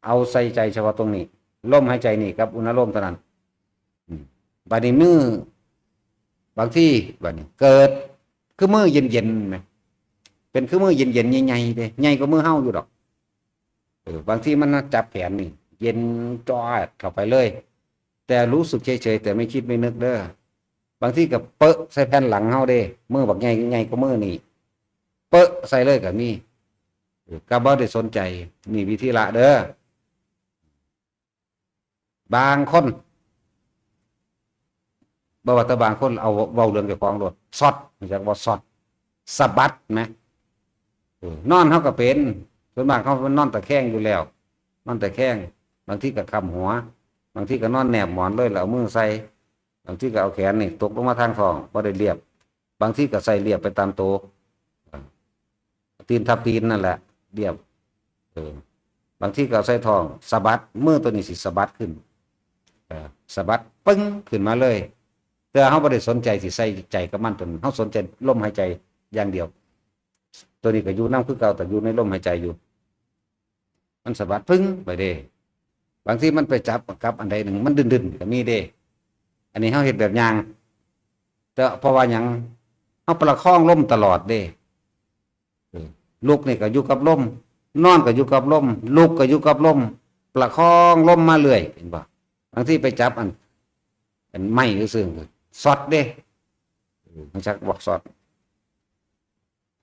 เอาใส่ใจเฉพาะตรงนี้ ลมหายใจนี่กับอุณาโลมเท่านั้น อืม บัดนี้มือ บางที บัดนี้ เกิด คือมือเย็นๆไหม เป็นคือมือเย็นๆใหญ่ๆเด้ ใหญ่กว่ามือเฮาอยู่ดอก เออ บางทีมันจับแขนนี่ เย็นจอดเข้าไปเลย แต่รู้สึกเฉยๆ แต่ไม่คิดไม่นึกเด้อ บางทีก็เปอะใส่แผ่นหลังเฮาเด้ มือบักใหญ่ใหญ่กว่ามือนี่ เปอะใส่เลยก็มี เออ ก็บ่ได้สนใจ นี่วิธีละเด้อ บางคน บ่ว่าแต่บางคน เอาเว้าเรื่องเจ้าของโลด ช็อต รู้จักบ่ ช็อต สะบัดไหม เออ นอนเฮาก็เป็น ส่วนมากเฮามันนอนตะแคงอยู่แล้ว นอนตะแคง บางทีก็ค้ำหัว บางทีก็นอนแนบหมอนเลย แล้วเอามือใส่ บางทีก็เอาแขนนี่ตกลงมาทางท้อง บ่ได้เรียบ บางทีก็ใส่เรียบไปตามโต ตีนทับตีนนั่นแหละ เรียบ เออ บางทีก็เอาใส่ท้อง สะบัด มือตัวนี้สิสะบัดขึ้น เออ สะบัดปึ้งขึ้นมาเลย แต่เฮาบ่ได้สนใจสิใส่ใจกับมัน ตัวนั้น เฮาสนใจลมหายใจอย่างเดียว ตัวนี้ก็อยู่นำคือเก่า แต่อยู่ในลมหายใจอยู่ มันสะบัดปึ้งไปเด้ บางทีมันไปจับกับอันใดหนึ่ง มันดึนๆก็มีเด้ อันนี้เฮาเฮ็ดแบบย่าง แต่เพราะว่าหยัง เฮาประคองลมตลอดเด้ เออ ลุกนี่ก็อยู่กับลม นอนก็อยู่กับลม ลุกก็อยู่กับลม ประคองลมมาเรื่อย เห็นบ่ บางทีไปจับอัน อันไม้ซื่อๆ ช็อตเด้ เออ รู้จักบ่ ช็อต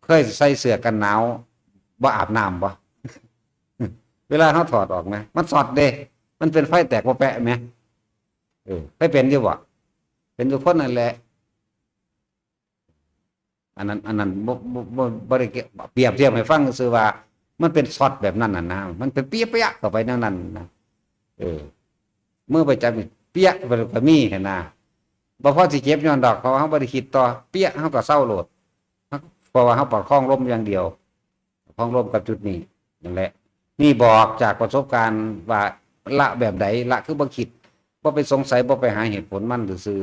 เคยใส่เสื้อกันหนาว บ่อาบน้ำบ่ เวลาเฮาถอดออกไหม มันช็อตเด้ มันเป็นไฟแตกบ่แปะไหม เออ เคยเป็นอยู่บ่ เป็นอยู่คนนั่นแหละ อันนั้น อันนั้นบ่ บ่ บ่ บ่ได้เปรียบเทียบให้ฟังซื่อว่า มันเป็นช็อตแบบนั้นน่ะนะ มันเป็นเปี้ยๆเข้าไปแนวนั้นนะ เออ มือไปจับนี่เปี้ยไปก็มีหั้นนะ บ่พอสิเจ็บย้อนดอก เพราะว่าเฮาบ่ได้คิดต่อ เปี้ยเฮาก็เซาโลด เพราะว่าเฮาประคองลมอย่างเดียว ประคองลมกับจุดนี้ นั่นแหละ นี่บอกจากประสบการณ์ว่าละแบบใด ละคือบ่คิด บ่ไปสงสัย บ่ไปหาเหตุผลมันซื่อ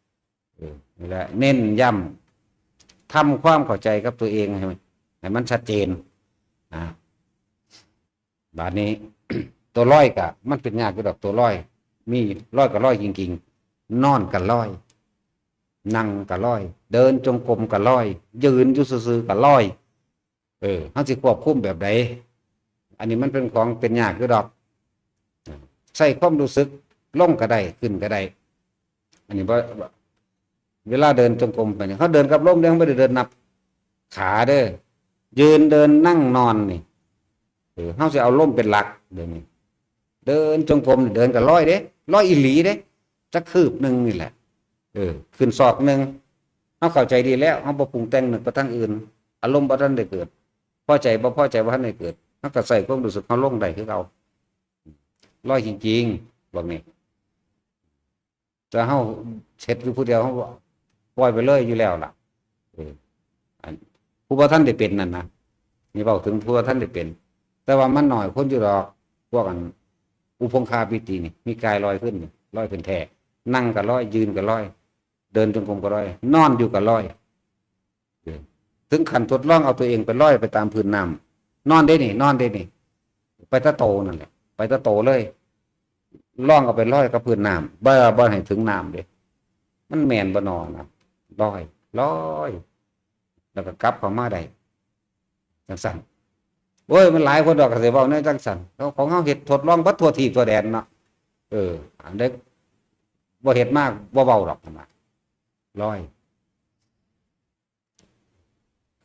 ๆ เออ นี่แหละ เน้นย้ำ ทำความเข้าใจกับตัวเองให้มัน ให้มันชัดเจน นะ บาดนี้ ตัวลอยกะ มันเป็นยากอยู่ดอก ตัวลอย มีลอยกะลอยจริงๆ นอนกะลอย นั่งกะลอย เดินจงกรมกะลอย ยืนอยู่ซื่อๆกะลอย เออ เฮาสิควบคุมแบบใด อันนี้มันเป็นของเป็นยากอยู่ดอก ใช้ความรู้สึก ลงก็ได้ ขึ้นก็ได้ อันนี้บ่ เวลาเดินจงกรมไปนี่ เฮาเดินกับลมเด้ เฮาบ่ได้เดินนับขาเด้อ ยืน เดิน นั่ง นอนนี่ เออ เฮาสิเอาลมเป็นหลัก เดี๋ยวนี้ เดินจงกรมนี่ เดินกะลอยเด้ ลอยอีหลีเด้ จักคืบหนึ่งนี่แหละ เออ ขึ้นศอกหนึ่ง เฮาเข้าใจดีแล้ว เฮาบ่ปรุงแต่งนึกไปทางอื่น อารมณ์บ่ทันได้เกิด พอใจบ่พอใจบ่ทันได้เกิด เฮาก็ใส่ความรู้สึกเฮาลงได้คือเก่า ลอยจริงๆ บอกนี่ แต่เฮาเฮ็ดอยู่ผู้เดียว เฮาปล่อยไปเลยอยู่แล้วล่ะ เออ อัน ผู้บ่ทันได้เป็นนั่นนะ นี่เว้าถึงผู้บ่ทันได้เป็น แต่ว่ามันน้อยคนอยู่ดอก พวกอัน อุพงคาปีตินี่ มีกายลอยขึ้นนี่ ลอยขึ้นแท้ นั่งก็ลอย ยืนก็ลอย เดินจงกรมก็ลอย นอนอยู่ก็ลอย เออ ถึงขั้นทดลองเอาตัวเองไปลอยไปตามพื้นน้ำ นอนเด้นี่ นอนเด้นี่ ไปแต่โตนั่นแหละ ไปแต่โตเลย ลองเอาไปลอยกับพื้นน้ำ บ่ บ่ให้ถึงน้ำเด้ มันแม่นบ่นอนะ ลอย ลอย แล้วก็กลับเข้ามาได้ จังซั่น โอ้ย มันหลายคนดอกก็สิเว้าแนวจังซั่น แล้วของเฮาเฮ็ดทดลองเบิดทั่วทีปทั่วแดนเนาะ เออ อันใดบ่เฮ็ดมาบ่เว้าดอก เพิ่นว่า ลอย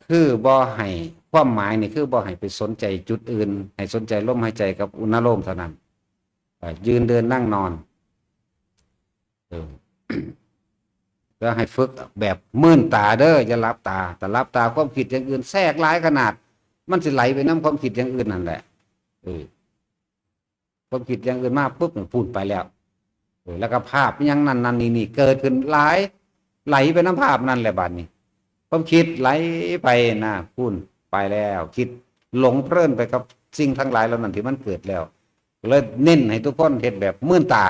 คือบ่ให้ ความหมายนี่คือบ่ให้ไปสนใจจุดอื่น ให้สนใจลมหายใจกับอุณาโลมเท่านั้น เอ่อ ยืน เดิน นั่ง นอน เออ ไป ก็ให้ฝึกแบบมื่นตาเด้อ อย่าหลับตา แต่หลับตาความคิดอย่างอื่นแทรกหลายขนาด มันสิไหลไปนำความคิดอย่างอื่นนั่นแหละ เออ ความคิดอย่างอื่นมาปุ๊บมันพูนไปแล้ว เออ แล้วก็ภาพอย่างนั้นนั่นนี่นี่เกิดขึ้นหลาย ไหลไปนำภาพนั่นแหละบัดนี้ ความคิดไหลไปนะ พูนไปแล้ว คิดหลงเพลินไปกับสิ่งทั้งหลายเหล่านั้นที่มันเกิดแล้ว เลยเน้นให้ทุกคนเฮ็ดแบบมื่นตา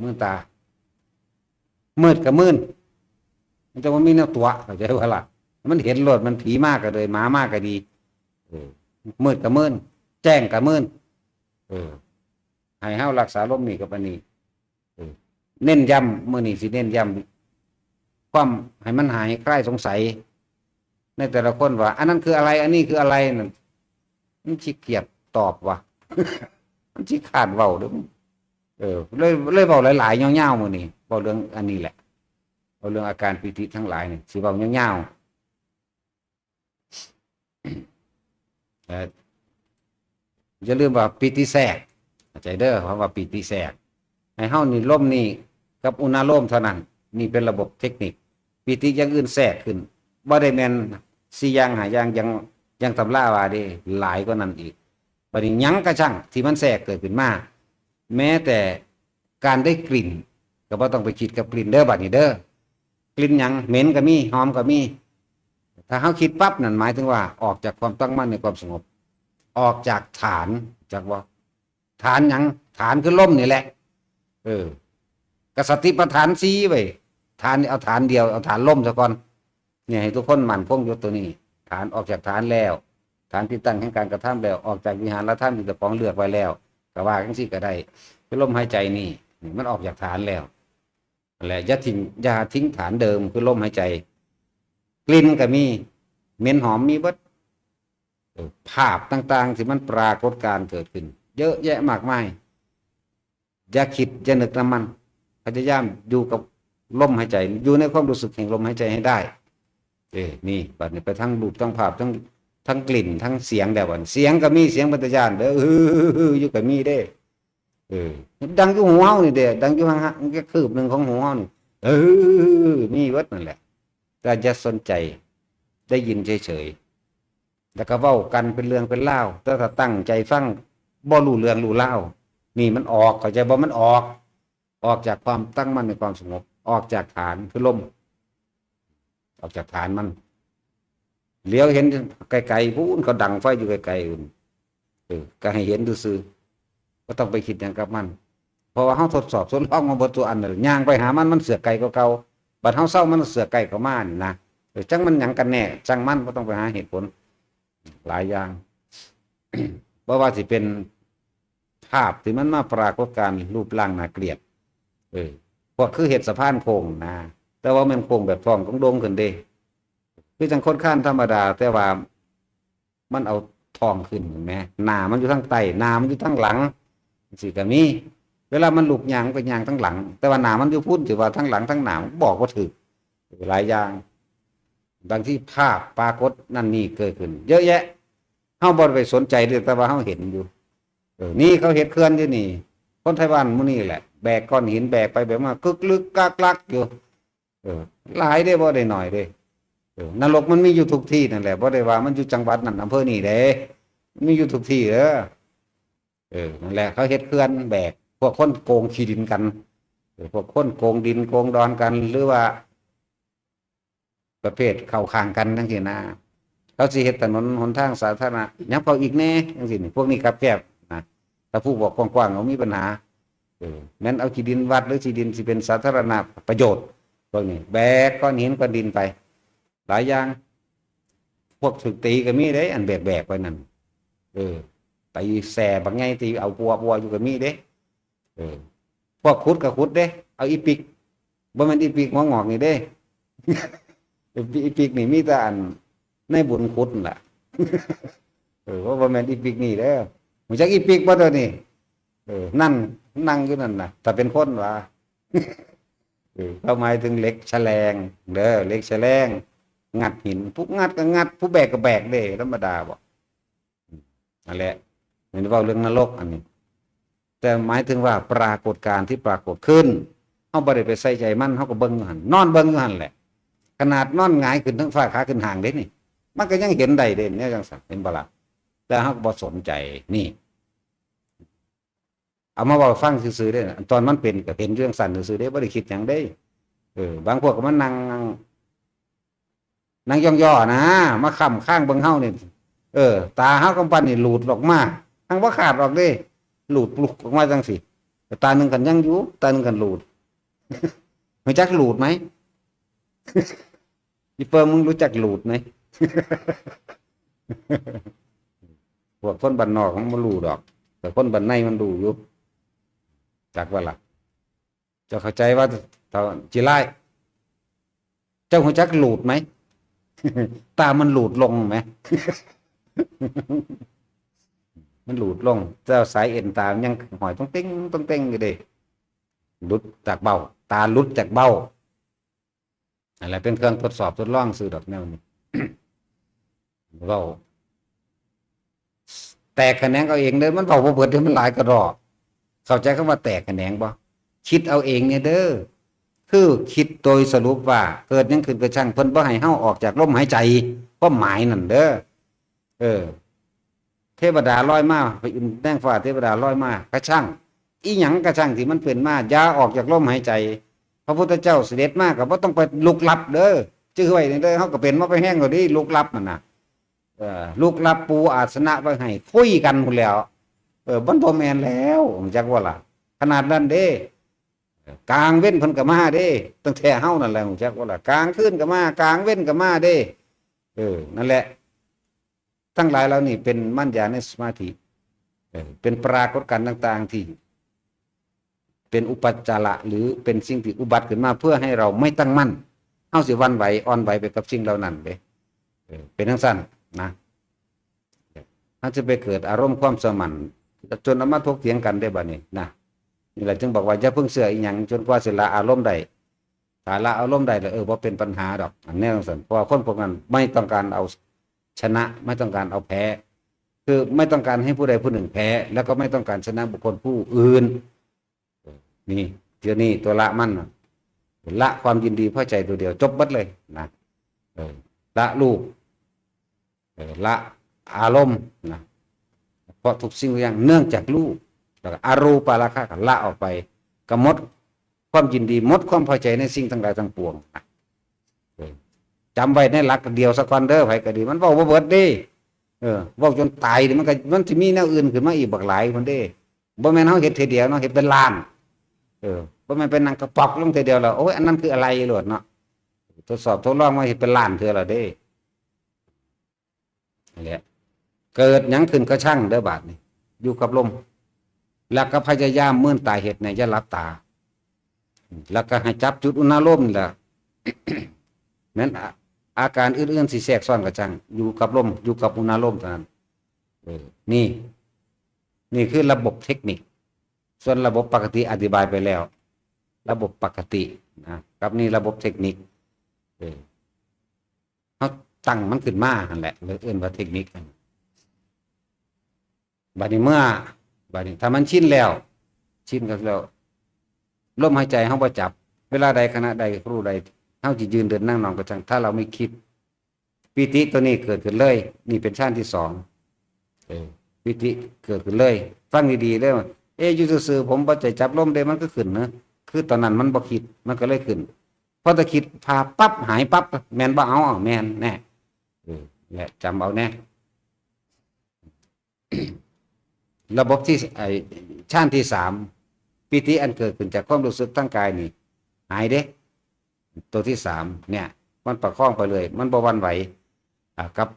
มื่นตา มืดก็มื่น มันจะบ่มีแนวตั๋ว เข้าใจบ่ล่ะ มันเห็นโลด มันผีมาก็เลย หมามาก็ดี เออ มืดก็มื่น แจ้งก็มื่น เออ ให้เฮารักษาลมนี่กับอันนี้ เออ เน้นย้ำ มื้อนี้สิเน้นย้ำ ความให้มันหายคลายสงสัย ในแต่ละคนว่า อันนั้นคืออะไร อันนี้คืออะไรนั่น มันขี้เกียจตอบว่ะ มันขี้คร้านเว้าเด้อ เออ เลย เลยเว้าหลายๆ ยาวๆ มื้อนี้ เว้าเรื่องอันนี้แหละ เว้าเรื่องอาการปีติทั้งหลายนี่ สิเว้ายาวๆ เอ่อ อย่าลืมว่าปีติแทรก เข้าใจเด้อ คำว่าปีติแทรก ให้เฮานี่ลมนี่กับอุณาโลมเท่านั้น นี่เป็นระบบเทคนิค ปีติอย่างอื่นแทรกขึ้น บ่ได้แม่นสี่อย่างห้าอย่าง อย่าง อย่างตำราว่าเด้ หลายกว่านั้นอีก บัดนี้หยังกะซังที่มันแทรกเกิดขึ้นมา แม้แต่การได้กลิ่น ก็บ่ต้องไปคิดกับกลิ่นเด้อ บัดนี้เด้อ กลิ่นหยัง เหม็นก็มี หอมก็มี ถ้าเฮาคิดปั๊บนั่นหมายถึงว่าออกจากความตั้งมั่นในความสงบ ออกจากฐาน จักบ่ ฐานหยัง ฐานคือลมนี่แหละ เออ ก็สติปัฏฐานสี่ไว้ ฐานนี่เอาฐานเดียว เอาฐานลมซะก่อน เนี่ย ให้ทุกคนมั่นคงอยู่ตัวนี้ ฐานออกจากฐานแล้ว ฐานที่ตั้งแห่งการกระทำแล้ว ออกจากวิหารธรรมที่เจ้าของเลือกไว้แล้ว ก็ว่าจังซี่ก็ได้ คือลมหายใจนี่ นี่มันออกจากฐานแล้ว และอย่าทิ้ง อย่าทิ้งฐานเดิม คือลมหายใจ กลิ่นก็มี เหม็นหอมมีเบิด เออ ภาพต่างๆ ที่มันปรากฏการณ์เกิดขึ้น เยอะแยะมากมาย อย่าคิด อย่านึกนำมัน พยายามอยู่กับลมหายใจ อยู่ในความรู้สึกแห่งลมหายใจให้ได้ เออ นี่ บัดนี้ไปทั้งรูป ทั้งภาพ ทั้ง ทั้งกลิ่น ทั้งเสียงแล้ว บัดนี้ เสียงก็มี เสียงเป็นตาย้านเด้อ ฮือๆๆๆ อยู่ก็มีเด้ เออ ดังอยู่หูเฮานี่เด้ ดังอยู่ห่างๆ แค่คืบหนึ่งของหูเฮานี่ เออ มีเบิดนั่นแหละ แต่อย่าสนใจ ได้ยินเฉยๆ แล้วก็เว้ากันเป็นเรื่องเป็นราว แต่ถ้าตั้งใจฟัง บ่รู้เรื่องรู้ราว นี่มันออก เข้าใจบ่ มันออก ออกจากความตั้งมั่นในความสงบ ออกจากฐานคือลม ออกจากฐานมัน เหลียวเห็นไกลๆ พู้นเขาดังไฟอยู่ไกลๆ พู้น เออ ก็ให้เห็นซื่อๆ บ่ต้องไปคิดหยังกับมัน เพราะว่าเฮาทดสอบทดลองมาเบิดตัวอันนั่นแหละ ย่างไปหามัน มันเสือกไกลกว่าเก่า บัดเฮาเซามันเสือกไกลเข้ามานี่นะ เออ จั่งมันหยังกันแน่ จั่งมัน บ่ต้องไปหาเหตุผล หลายอย่าง บ่ว่าสิเป็นภาพที่มันมาปรากฏการณ์รูปร่างน่าเกลียด เออ พวกคือเฮ็ดสะพานโค้งนะ แต่ว่าแม่นโค้งแบบท้องโด่งๆ ขึ้นเด้ คือจั่งคนคานธรรมดา แต่ว่ามันเอาท้องขึ้น เห็นไหม หน้ามันอยู่ทางใต้ หน้ามันอยู่ทางหลัง จั่งซี้ก็มี เวลามันลุกย่าง มันก็ย่างทางหลัง แต่ว่าหน้ามันอยู่พู้น สิว่าทางหลังทางหน้า บอกบ่ถูก หลายอย่าง บางทีภาพปรากฏนั่นนี่เกิดขึ้น เยอะแยะ เฮาบ่ได้ไปสนใจเด้ แต่ว่าเฮาเห็นอยู่ เออ นี่เขาเฮ็ดเขื่อนอยู่นี่ คนไทบ้านหมู่นี่แหละ แบกก้อนหินแบกไปแบกมา กึกลึกกักลักอยู่ เออ หลายเด้ บ่ได้น้อยเด้ เออ นรกมันมีอยู่ทุกที่นั่นแหละ บ่ได้ว่ามันอยู่จังหวัดนั้นอำเภอนี้เด้ มันมีอยู่ทุกที่เด้อ เออ นั่นแหละ เขาเฮ็ดเขื่อนแบก พวกคนโกงขี้ดินกัน เออ พวกคนโกงดินโกงดอนกัน หรือว่า ประเภทเข้าข้างกันจั่งซี้นะ เขาสิเฮ็ดถนนหนทางสาธารณะ ยับเข้าอีกแน่ จั่งซี้นี่ พวกนี้คับแคบนะ ถ้าผู้บอกกว้างๆ เขามีปัญหา เออ แม่นเอาที่ดินวัดหรือที่ดินสิเป็นสาธารณประโยชน์ พวกนี้ แบกก้อนหินก้อนดินไป หลายอย่าง พวกถูกตีก็มีเด้ อันแบกๆ ไปนั่น เออ ตีแส่บักใหญ่ ตีเอาปัวๆ อยู่ก็มีเด้ เออ พวกขุดก็ขุดเด้ เอาอีปิก บ่แม่นอีปิกหัวงอกนี่เด้ อีปิกนี่มีแต่อันนายบุญขุดนั่นล่ะ เออ ว่าบ่แม่นอีปิกนี่เด้อ รู้จักอีปิกบ่ตัวนี้ เออ นั่น นั่งอยู่นั่นน่ะ ถ้าเป็นคนว่า เออ เขาหมายถึงเหล็กแฉลง เด้อ เหล็กแฉลง งัดหิน ผู้งัดก็งัด ผู้แบกก็แบกเด้ ธรรมดาบ่ นั่นแหละ มันเว้าเรื่องนรกอันนี้ แต่หมายถึงว่าปรากฏการณ์ที่ปรากฏขึ้น เฮาบ่ได้ไปใส่ใจมัน เฮาก็เบิ่งอยู่หั่น นอนเบิ่งอยู่หั่นแหละ ขนาดนอนหงายขึ้นเทิงฟ้า ขาขึ้นห้างเด้นี่ มันก็ยังเห็นได้เด้ แนวจั่งซั้น เห็นบ่ล่ะ แต่เฮาก็บ่สนใจ นี่ เอามาเว้าฟังซื่อๆเด้ ตอนมันเป็นก็เห็นอยู่จั่งซั้นซื่อๆเด้ บ่ได้คิดหยังเด้ เออ บางพวกก็มานั่ง นั่งย่องๆนะ มาค้ำค้างเบิ่งเฮานี่ เออ ตาเฮากำปั้นนี่หลุดออกมา ทั้งบ่ขาดออกเด้ หลุดปลุกออกมาจั่งซี้ ตาหนึ่งคันยังอยู่ ตาหนึ่งคันหลุด รู้จักหลุดไหม? อีเปิง มึงรู้จักหลุดไหม? พวกคนบ้านนอกมันบ่รู้ดอก แต่คนบ้านในมันรู้อยู่ จักว่าล่ะ เจ้าเข้าใจว่า เจ้าจิไล เจ้ารู้จักหลุดไหม? ตามันหลุดลงไหม? มันหลุดลง เจ้าสายเอ็นตามันยังห้อยต้องเต็งต้องเต็งอยู่เด้ หลุดจากเบ้า ตาหลุดจากเบ้า นั่นแหละเป็นเครื่องทดสอบทดลองซื่อดอกแนวนี้ เว้า แตกแขนงเอาเองเด้อ มันเว้าบ่เบิดเด้อ มันหลายกระดอก เข้าใจคำว่าแตกแขนงบ่? คิดเอาเองเนี่ยเด้อ คือคิดโดยสรุปว่าเกิดหยังขึ้นกะช่าง เพิ่นบ่ให้เฮาออกจากลมหายใจ ความหมายนั่นเด้อ เออ เทวดาลอยมา พระอินทร์นางฟ้าเทวดาลอยมากะช่าง อีหยังกะช่างที่มันเป็นมา อย่าออกจากลมหายใจ พระพุทธเจ้าเสด็จมาก็บ่ต้องไปลุกลับเด้อ จื้อไว้นี่เด้อ เฮาก็เป็นมาไปแฮงแล้วเด้ ลุกลับนั่นน่ะ เออ ลุกลับปูอาสนะไว้ให้ คุยกันพู้นแหล้ว เออ มันบ่แม่นแล้ว รู้จักบ่ล่ะ ขนาดนั้นเด้ กลางเว็นเพิ่นก็มาเด้ ตั้งแต่เฮานั่นแหละ รู้จักบ่ล่ะ กลางคืนก็มา กลางเว็นก็มาเด้ เออ นั่นแหละ ทั้งหลายเหล่านี้เป็นมัญญาในสมาธิ เออ เป็นปรากฏการณ์ต่างๆที่ เป็นอุปัจจาระ หรือเป็นสิ่งที่อุบัติขึ้นมาเพื่อให้เราไม่ตั้งมั่น เฮาสิหวั่นไหว อ่อนไหวไปกับสิ่งเหล่านั้นเด้ เออ เป็นจั่งซั้นนะ เฮาจะไปเกิดอารมณ์ความเชื่อมั่น จนเอามาถกเถียงกันได้บัดนี้นะ นี่แหละจึงบอกว่าอย่าเพิ่งเชื่ออีหยังจนกว่าสิละอารมณ์ได้ ถ้าละอารมณ์ได้แล้ว เออ บ่เป็นปัญหาดอก อันแนวจั่งซั้น เพราะว่าคนพวกนั้นไม่ต้องการเอาชนะ ไม่ต้องการเอาแพ้ คือไม่ต้องการให้ผู้ใดผู้หนึ่งแพ้ แล้วก็ไม่ต้องการชนะบุคคลผู้อื่น นี่ เดี๋ยวนี้ตัวละมันน่ะ ละความยินดีพอใจตัวเดียว จบเบิดเลยนะ เออ ละรูป เออ ละอารมณ์นะ เพราะทุกสิ่งทุกอย่างเนื่องจากรูป แล้วก็อรูปาราคะก็ละออกไป ก็หมดความยินดี หมดความพอใจในสิ่งทั้งหลายทั้งปวงนะ เออ จำไว้ในหลักเดียวซะก่อนเด้อ ไผก็ดี มันเว้าบ่เบิดเด้ เออ เว้าจนตายนี่มันก็ มันสิมีแนวอื่นขึ้นมาอีกบักหลายพุ้นเด้ บ่แม่นเฮาเฮ็ดเทื่อเดียวเนาะ เฮ็ดเป็นล้าน เออ บ่แม่นเป็นนั่งกระป๋อกลงเทื่อเดียวแล้ว โอ้ย อันนั้นคืออะไรโลดเนาะ ทดสอบทดลองมาเฮ็ดเป็นล้านเทื่อแล้วเด้ นั่นแหละ เกิดหยังขึ้นกะช่างเด้อบาดนี้ อยู่กับลม แล้วก็พยายามเมินตาเฮ็ดเนี่ย อย่าหลับตา แล้วก็ให้จับจุดอุณาโลมนี่แหละ แม้นอา อาการอื่นๆสิแทรกซ้อนกะช่าง อยู่กับลม อยู่กับอุณาโลมเท่านั้น เออ นี่ นี่คือระบบเทคนิค ส่วนระบบปกติอธิบายไปแล้ว ระบบปกตินะ กับนี่ระบบเทคนิค เออ เฮาตั้งมันขึ้นมาหั่นแหละ เลยเอิ้นว่าเทคนิค บัดนี้เมื่อ บัดนี้ถ้ามันชินแล้ว ชินก็แล้ว ลมหายใจเฮาบ่จับ เวลาใดขณะใดครูใด เฮาสิยืนเดินนั่งนอนก็ช่าง ถ้าเราไม่คิด ปีติตัวนี้เกิดขึ้นเลย นี่เป็นฌานที่สอง เออ ปีติเกิดขึ้นเลย ฟังดีๆเด้อ เอ๊ะ อยู่ซื่อๆ ผมบ่ได้จับลมเด้ มันก็ขึ้นนะ คือตอนนั้นมันบ่คิด มันก็เลยขึ้น พอแต่คิด พาปั๊บ หายปั๊บ แม่นบ่ เอา เอา แม่น แน่ เออ และจำเอาแน่ ระบบที่ ไอ้ ฌานที่สาม ปีติอันเกิดขึ้นจากความรู้สึกทางกายนี่ หายเด้ ตัวที่สามเนี่ย มันประคองไปเลย มันบ่หวั่นไหว อ่า กับ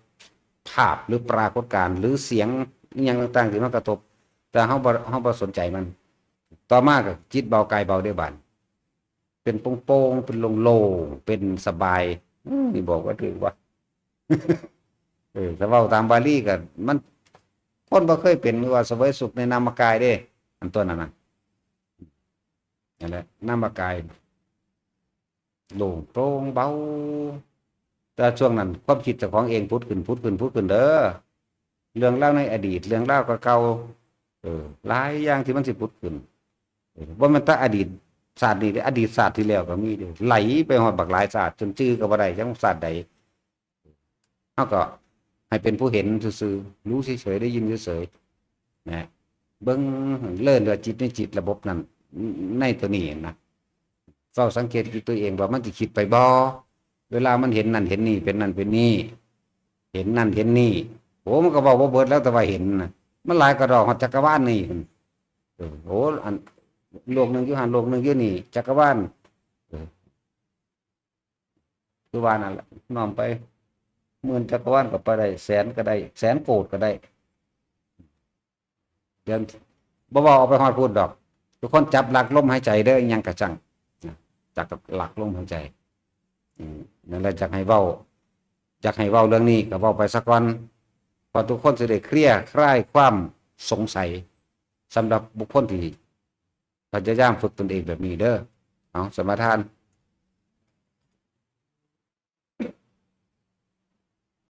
ภาพหรือปรากฏการณ์ หรือเสียงอิหยังต่างๆที่มากระทบ แต่เฮาบ่ เฮาบ่สนใจมัน ต่อมาก็จิตเบากายเบาเด้บาด เป็นโป่งๆ เป็นโล่งๆ เป็นสบาย อืม นี่บอกว่าถือว่า เออ ถ้าเว้าตามบาลีก็ มัน คนบ่เคยเป็น หรือว่าเสวยสุขในนามกายเด้ อันตัวนั้นน่ะ นั่นแหละ นามกาย โล่งโปร่งเบา แต่ช่วงนั้นความคิดเจ้าของเองผุดขึ้น ผุดขึ้น ผุดขึ้นเด้อ เรื่องราวในอดีต เรื่องราวเก่าๆ เออ หลายอย่างที่มันสิผุดขึ้น เออ บ่แม่นแต่อดีต ชาตินี้เด้ อดีตชาติที่แล้วก็มีเด้ ไหลไปฮอดบักหลายชาติ จนจื่อก็บ่ได้ จักชาติใด เฮาก็ให้เป็นผู้เห็นซื่อๆ รู้เฉยๆ ได้ยินเฉยๆ นะ เบิ่งเลินว่าจิตในจิตระบบนั้น ในตัวนี้นะ เฝ้าสังเกตจิตตัวเองว่ามันสิคิดไปบ่ เวลามันเห็นนั่นเห็นนี่ เป็นนั่นเป็นนี่ เห็นนั่นเห็นนี่ โอ้ มันก็เว้าบ่เบิดแล้ว แต่ว่าเห็นนะ มันหลายกะด้อ ฮอดจักรวาลนี่ เออ โอ้ อัน โลกหนึ่งอยู่หั่น โลกหนึ่งอยู่นี่ จักรวาล เออ คือว่านั่นแหละ น้อมไปหมื่นจักรวาลก็ไปได้ แสนก็ได้ แสนโกฏก็ได้ เดี๋ยวบ่เว้าเอาไปฮอดพู้นดอก ทุกคนจับหลักลมหายใจเด้อ อิหยังกะจั่ง นะ จับหลักลมหายใจ อืม นั่นแหละ อยากให้เว้า อยากให้เว้าเรื่องนี้ก็เว้าไปซะก่อน เพราะทุกคนสิได้เคลียร์คลายความสงสัย สำหรับบุคคลที่พยายามฝึกตนเองแบบนี้เด้อ เอา สมาทาน